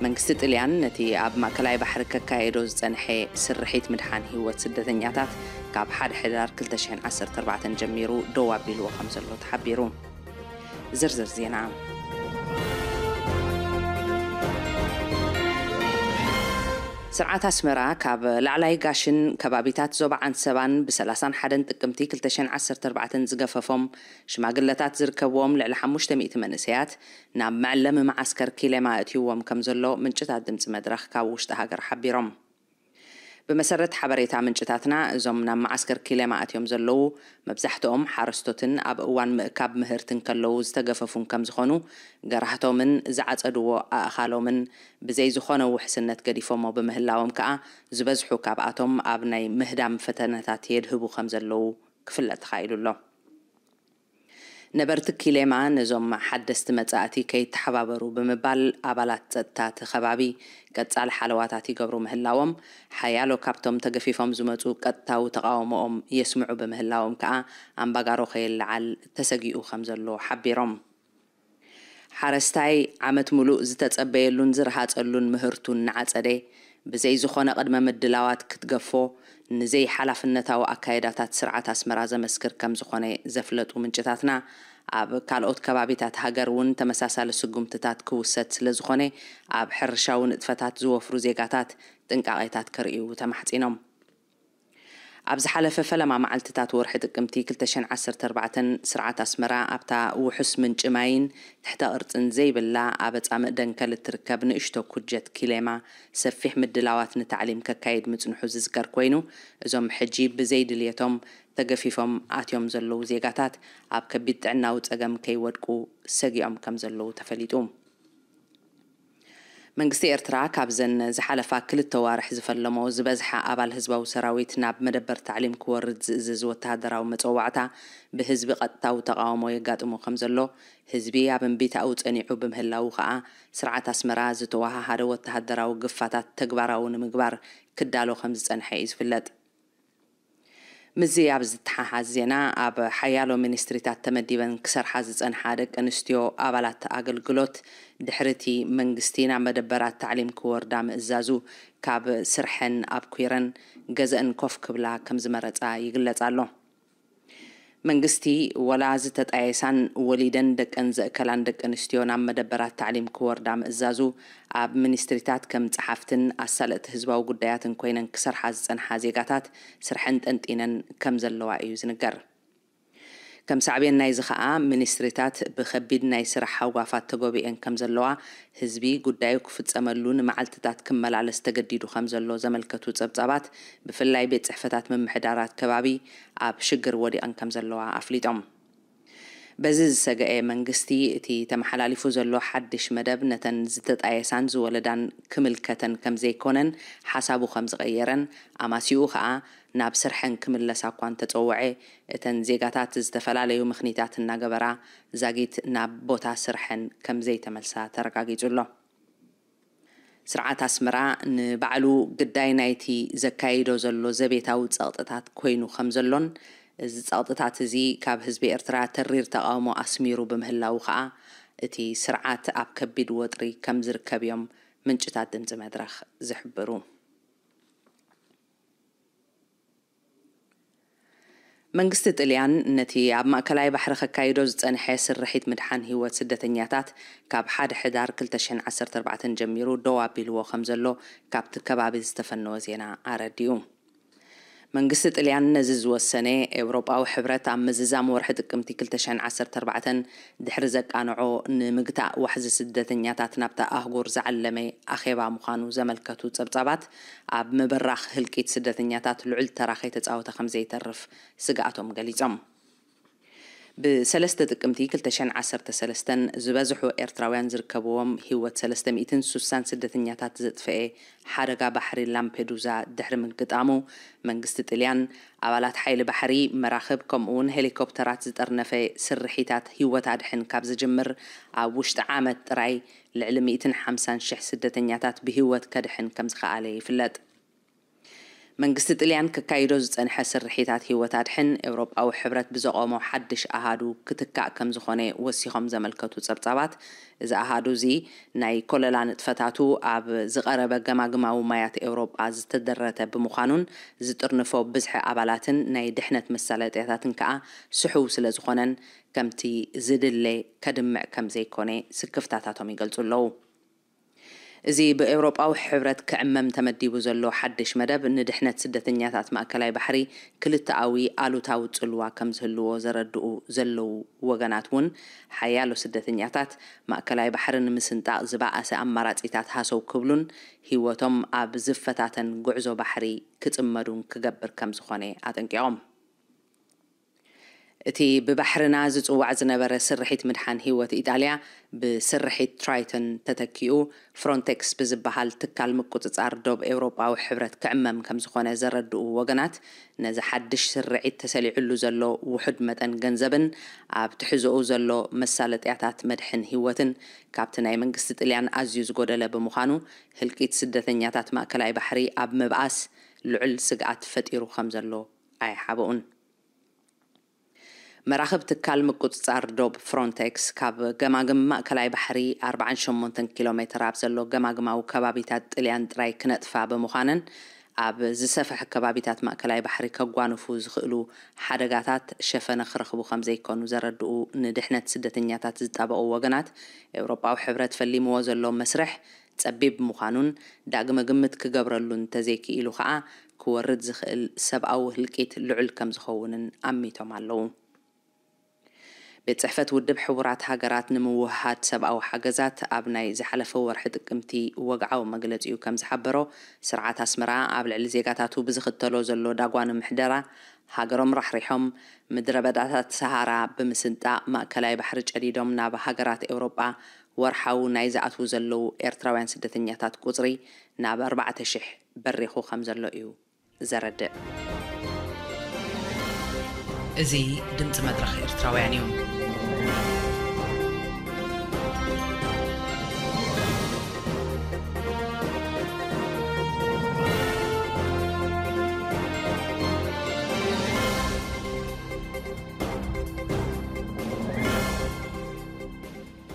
መንግስቲ ጥልያን ነቲ ኣብ ማእከላይ ባሕሪ ከካየዶ ዝጸንሐ ስርሒት ምድሓን ህይወት ስደተኛታት ካብ ሓደ ሕዳር ክልተ ሽሕን ዓሰርተ ኣርባዕተን ጀሚሩ ደው ኣቢልዎ ከም ዘሎ ተሓቢሩ። ዝርዝር ዜና። ስርዓት ኣስመራ ካብ ላዕላይ ጋሽን ከባቢታት ዞባ ዓንሰባን ብ ሰላሳን ሓደን ጥቅምቲ ክልተ ሽሕን ዓሰርተ ኣርባዕተን ዝገፈፎም ሽማግለታት ዝርከብዎም ልዕሊ ሓሙሽተ ሚእቲ መንእሰያት ናብ መዐለሚ መዓስከር ኪሌማ ኣእትይዎም ከም ዘሎ ምንጭታት ድምፂ መድረኽ ካብ ውሽጢ ሃገር ሓቢሮም። ብመሰረት ሓበሬታ ምንጭታትና፣ እዞም ናብ መዓስከር ኪሌማ ኣትዮም ዘለዉ መብዛሕትኦም ሓረስቶትን ኣብ እዋን ምእካብ ምህርቲ እንከለዉ ዝተገፈፉን ከም ዝኾኑ፣ ገራህቶምን ዝዓጸድዎ ኣእኻሎምን ብዘይ ዝኾነ ውሕስነት ገዲፎሞ ብምህላዎም ከኣ፣ ዝበዝሑ ካብኣቶም ኣብ ናይ ምህዳም ፈተነታት የድህቡ ከም ዘለዉ ክፍለጥ ተኻኢሉ ኣሎ። ነበርቲ ኪሌማ ነዞም ሓደስቲ መጻእቲ ከይተሓባበሩ ብምባል፣ ኣባላት ጸጥታ እቲ ከባቢ ቀጻሊ ሓለዋታት ይገብሩ ምህላዎም፣ ሓያሎ ካብቶም ተገፊፎም ዝመጹ ቀጥታዊ ተቓውሞኦም የስምዑ ብምህላዎም ከኣ፣ ኣምባጋሮ ከየለዓል ተሰጊኡ ከም ዘሎ ሓቢሮም። ሓረስታይ ዓመት ምሉእ ዝተጸበየሉን ዝረሃጸሉን ምህርቱ እናዓጸደ፣ ብዘይ ዝኾነ ቅድመ ምድላዋት ክትገፎ፣ ንዘይሓላፍነታዊ ኣካይዳታት ስርዓት ኣስመራ ዘመስክር ከም ዝኾነ ዘፍለጡ ምንጭታትና፣ ኣብ ካልኦት ከባቢታት ሃገር እውን ተመሳሳሊ ስጉምትታት ክውሰድ ስለ ዝኾነ፣ ኣብ ሕርሻዊ ንጥፈታት ዝወፍሩ ዜጋታት ጥንቃቄታት ከርእዩ ተማሕጺኖም። ኣብ ዝሓለፈ ፈለማ መዓልትታት ወርሒ ጥቅምቲ ክልተ ሽሕን ዓሰርተ ኣርባዕተን፣ ስርዓት ኣስመራ ኣብታ ውሑስ ምንጪ ማይን ትሕተ ቅርጽን ዘይብላ ኣብ ኣጻምእ ደንከል እትርከብ ንእሽቶ ኩጀት ኪሌማ ሰፊሕ ምድላዋት ንታዕሊም ከካይድ ምጽንሑ ዝዝከር ኮይኑ፣ እዞም ሕጂ ብዘይ ድልየቶም ተገፊፎም ኣትዮም ዘለዉ ዜጋታት ኣብ ከቢድ ጥዕናዊ ጸገም ከይወድቁ ሰጊኦም ከም ዘለዉ ተፈሊጡ። መንግስቲ ኤርትራ ካብዘን ዝሓለፋ ክልተ ዋርሕ ዝፈለሞ ዝበዝሓ ኣባል ህዝባዊ ሰራዊት ናብ መደበር ታዕሊም ክወርድ ዝእዝዝ ወተሃደራዊ መጸዋዕታ ብህዝቢ ቀጥታዊ ተቓውሞ የጋጥሞ ከም ዘሎ፣ ህዝቢ ኣብ እምቢታኡ ጸኒዑ ብምህላዉ ከኣ ስርዓት ኣስመራ ዝተወሃሃደ ወተሃደራዊ ግፋታት ተግባራዊ ንምግባር ክዳሎ ከም ዝጸንሐ እዩ ዝፍለጥ። ምስዚ ኣብ ዝተሓሓዝ ዜና፣ ኣብ ሓያሎ ሚኒስትሪታት ተመዲበን ክሰርሓ ዝጸንሓ ደቂ ኣንስትዮ ኣባላት ኣገልግሎት፣ ድሕሪ እቲ መንግስቲ ናብ መደበራት ታዕሊም ክወርዳ ምእዛዙ፣ ካብ ስርሐን ኣብኲረን ገዘእን ኮፍ ክብላ ከም ዝመረጻ ይግለጽ ኣሎ። መንግስቲ፣ ወላ ዝተጣየሳን ወሊደን ደቀን ዘእከላን ደቂ ኣንስትዮ ናብ መደበራት ታዕሊም ክወርዳ ምእዛዙ፣ ኣብ ሚኒስትሪታት ከም ጸሓፍትን ኣሳለጥቲ ህዝባዊ ጉዳያትን ኮይነን ክሰርሓ ዝጸንሓ ዜጋታት ስርሐን ጠንጢነን ከም ዘለዋ እዩ ዝንገር። ከም ሳዕቤን ናይዚ ኸኣ፣ ሚኒስትሪታት ብኸቢድ ናይ ስራሕ ሃጓፋት ተጎቢኤን ከም ዘለዋ፣ ህዝቢ ጉዳዩ ክፍጸመሉ ንመዓልትታት ክመላለስ ተገዲዱ ከም ዘሎ ዘመልከቱ ጸብጻባት፣ ብፍላይ ቤት ጽሕፈታት ምምሕዳራት ከባቢ ኣብ ሽግር ወዲቐን ከም ዘለዋ ኣፍሊጦም። በዚ ዝሰገኤ መንግስቲ፣ እቲ ተመሓላሊፉ ዘሎ ሓድሽ መደብ ነተን ዝተጣየሳን ዝወለዳን ክምልከተን ከም ዘይኮነን ሓሳቡ ከም ዝቐየረን፣ ኣማሲኡ ኸኣ ናብ ስርሐን ክምለሳ እኳ እንተጸውዐ፣ እተን ዜጋታት ዝተፈላለዩ ምኽኒታት እናገበራ ዛጊት ናብ ቦታ ስርሐን ከም ዘይተመልሳ ተረጋጊጹ ኣሎ። ስርዓት ኣስመራ ንባዕሉ ግዳይ ናይቲ ዘካይዶ ዘሎ ዘቤታዊ ጸቕጥታት ኮይኑ ከም ዘሎን፣ እዚ ጸቕጥታት እዚ ካብ ህዝቢ ኤርትራ ተሪር ተቓውሞ ኣስሚሩ ብምህላዉ ኸኣ፣ እቲ ስርዓት ኣብ ከቢድ ወጥሪ ከም ዝርከብ እዮም ምንጭታት ድምጺ መድረኽ ዝሕብሩ። መንግስቲ ጥልያን ነቲ ኣብ ማእከላይ ባሕሪ ከካይዶ ዝጸንሐ ስርሒት ምድሓን ህይወት ስደተኛታት፣ ካብ ሓደ ሕዳር ክልተ ሽሕን ዓሰርተ ኣርባዕተን ጀሚሩ ደው ኣቢልዎ ከም ዘሎ ካብቲ ከባቢ ዝተፈነወ ዜና ኣረዲኡ። መንግስቲ ጥልያን ነዚ ዝወሰነ፣ ኤውሮጳዊ ሕብረት ኣብ ምዝዛም ወርሒ ጥቅምቲ ክልተ ሽሕን ዓሰርተ ኣርባዕተን ድሕሪ ዘቃንዖ፣ ንምግታእ ዋሕዚ ስደተኛታት ናብታ ኣህጉር ዝዓለመ ኣኼባ ምዃኑ ዘመልከቱ ጸብጻባት፣ ኣብ ምብራኽ ህልቂት ስደተኛታት ልዑል ተራ ከይተጻወተ ከም ዘይተርፍ ስግኣቶም ገሊጾም። ብሰለስተ ጥቅምቲ ክልተ ሽሕን ዓሰርተ ሰለስተን ዝበዝሑ ኤርትራውያን ዝርከብዎም ህይወት ሰለስተ ሚእትን ሱሳን ስደተኛታት ዘጥፍኤ ሓደጋ ባሕሪ ላምፔዱዛ ድሕሪ ምግጣሙ፣ መንግስቲ ጥልያን ኣባላት ሓይሊ ባሕሪ፣ መራኽብ፣ ከምኡ'ውን ሄሊኮፕተራት ዝጠርነፈ ስርሒታት ህይወት ኣድሕን ካብ ዝጅምር፣ ኣብ ውሽጢ ዓመት ጥራይ ልዕሊ ሚእትን ሓምሳን ሽሕ ስደተኛታት ብህይወት ከድሕን ከም ዝኸኣለ ይፍለጥ። መንግስቲ ጥልያን ከካይዶ ዝጸንሐ ስርሒታት ህይወት ኣድሕን፣ ኤውሮጳዊ ሕብረት ብዘቖሞ ሓድሽ ኣሃዱ ክትካእ ከም ዝኾነ ወሲኾም ዘመልከቱ ጸብጻባት፣ እዚ ኣሃዱ እዚ ናይ ኮለላ ንጥፈታቱ ኣብ ዝቐረበ ገማግማዊ ማያት ኤውሮጳ ዝተደረተ ብምዃኑን፣ ዝጥርንፎ ብዝሒ ኣባላትን ናይ ድሕነት መሳለጥያታትን ከኣ ስሑው ስለ ዝኾነን፣ ከምቲ ዝድለ ከድምዕ ከም ዘይኮነ ስክፍታታቶም ይገልጹ ኣለዉ። እዚ ብኤውሮጳዊ ሕብረት ክዕመም ተመዲቡ ዘሎ ሓድሽ መደብ፣ ንድሕነት ስደተኛታት ማእከላይ ባሕሪ ክልተኣዊ ኣሉታዊ ጽልዋ ከም ዝህልዎ ዘረድኡ ዘለዉ ወገናት እውን፣ ሓያሎ ስደተኛታት ማእከላይ ባሕሪ ንምስንጣቕ ዝበኣሰ ኣማራጺታት ሃሰው ክብሉን ህይወቶም ኣብ ዝፈታተን ጉዕዞ ባሕሪ ክጽመዱን ክገብር ከም ዝኾነ ኣጠንቂቖም። እቲ ብባሕርና ዝጽዋዕ ዝነበረ ስርሒት ምድሓን ህይወት ኢጣልያ፣ ብስርሒት ትራይተን ተተኪኡ፣ ፍሮንቴክስ ብዝበሃል ትካል ምቁጽጻር ዶብ ኤውሮጳዊ ሕብረት ክዕመም ከም ዝኾነ ዘረድኡ ወገናት፣ ነዚ ሓድሽ ስርዒት ተሰሊዑሉ ዘሎ ውሑድ መጠን ገንዘብን ኣብ ትሕዝኡ ዘሎ መሳለጥያታት መድሕን ህይወትን ካብቲ ናይ መንግስቲ ጥልያን ኣዝዩ ዝጎደለ ብምዃኑ፣ ህልቂት ስደተኛታት ማእከላይ ባሕሪ ኣብ ምብኣስ ልዑል ስግኣት ፈጢሩ ከም ዘሎ ኣይሓብኡን። መራኽብ ትካል ምቁጽጻር ዶብ ፍሮንቴክስ፣ ካብ ገማግም ማእከላይ ባሕሪ ኣርባዓን ሸሞንተን ኪሎ ሜተር ኣብ ዘሎ ገማግማዊ ከባቢታት ጥልያን ጥራይ ክነጥፋ ብምዃነን፣ ኣብ ዝሰፍሐ ከባቢታት ማእከላይ ባሕሪ ከጓንፉ ዝኽእሉ ሓደጋታት ሸፈነ ክረኽቡ ከም ዘይኮኑ ዘረድኡ ንድሕነት ስደተኛታት ዝጣበቑ ወገናት፣ ኤውሮጳዊ ሕብረት ፈሊምዎ ዘሎ መስርሕ ጸቢብ ምዃኑን ዳግመ ግምት ክገብረሉ እንተዘይክኢሉ ከኣ፣ ክወርድ ዝኽእል ሰብኣዊ ህልቂት ልዑል ከም ዝኸውንን ኣሚቶም ኣለዉ። ቤት ጽሕፈት ውድብ ሕቡራት ሃገራት ንምውህሃድ ሰብኣዊ ሓገዛት ኣብ ናይ ዝሓለፈ ወርሒ ጥቅምቲ ወግዓዊ መግለጺኡ ከም ዝሓበሮ፣ ስርዓት ኣስመራ ኣብ ልዕሊ ዜጋታቱ ብዝኽተሎ ዘሎ ዳጓኒ ምሕደራ፣ ሃገሮም ራሕሪሖም ምድረ በዳታት ሰሃራ ብምስንጣቕ ማእከላይ ባሕሪ ጨዲዶም ናብ ሃገራት ኤውሮጳ ወርሓዊ ናይ ዝኣትዉ ዘለዉ ኤርትራውያን ስደተኛታት ቁጽሪ ናብ ኣርባዕተ ሽሕ በሪኹ ከም ዘሎ እዩ ዘረድእ። እዚ ድምጺ መድረኽ ኤርትራውያን እዩ።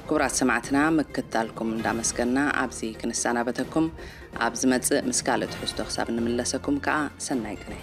ክቡራት ሰማዕትና፣ ምክትታልኩም እንዳመስገና ኣብዚ ክንሰናበተኩም፣ ኣብ ዝመጽእ ምስ ካልእ ትሕዝቶ ክሳብ እንምለሰኩም ከኣ ሰናይ ቅነ።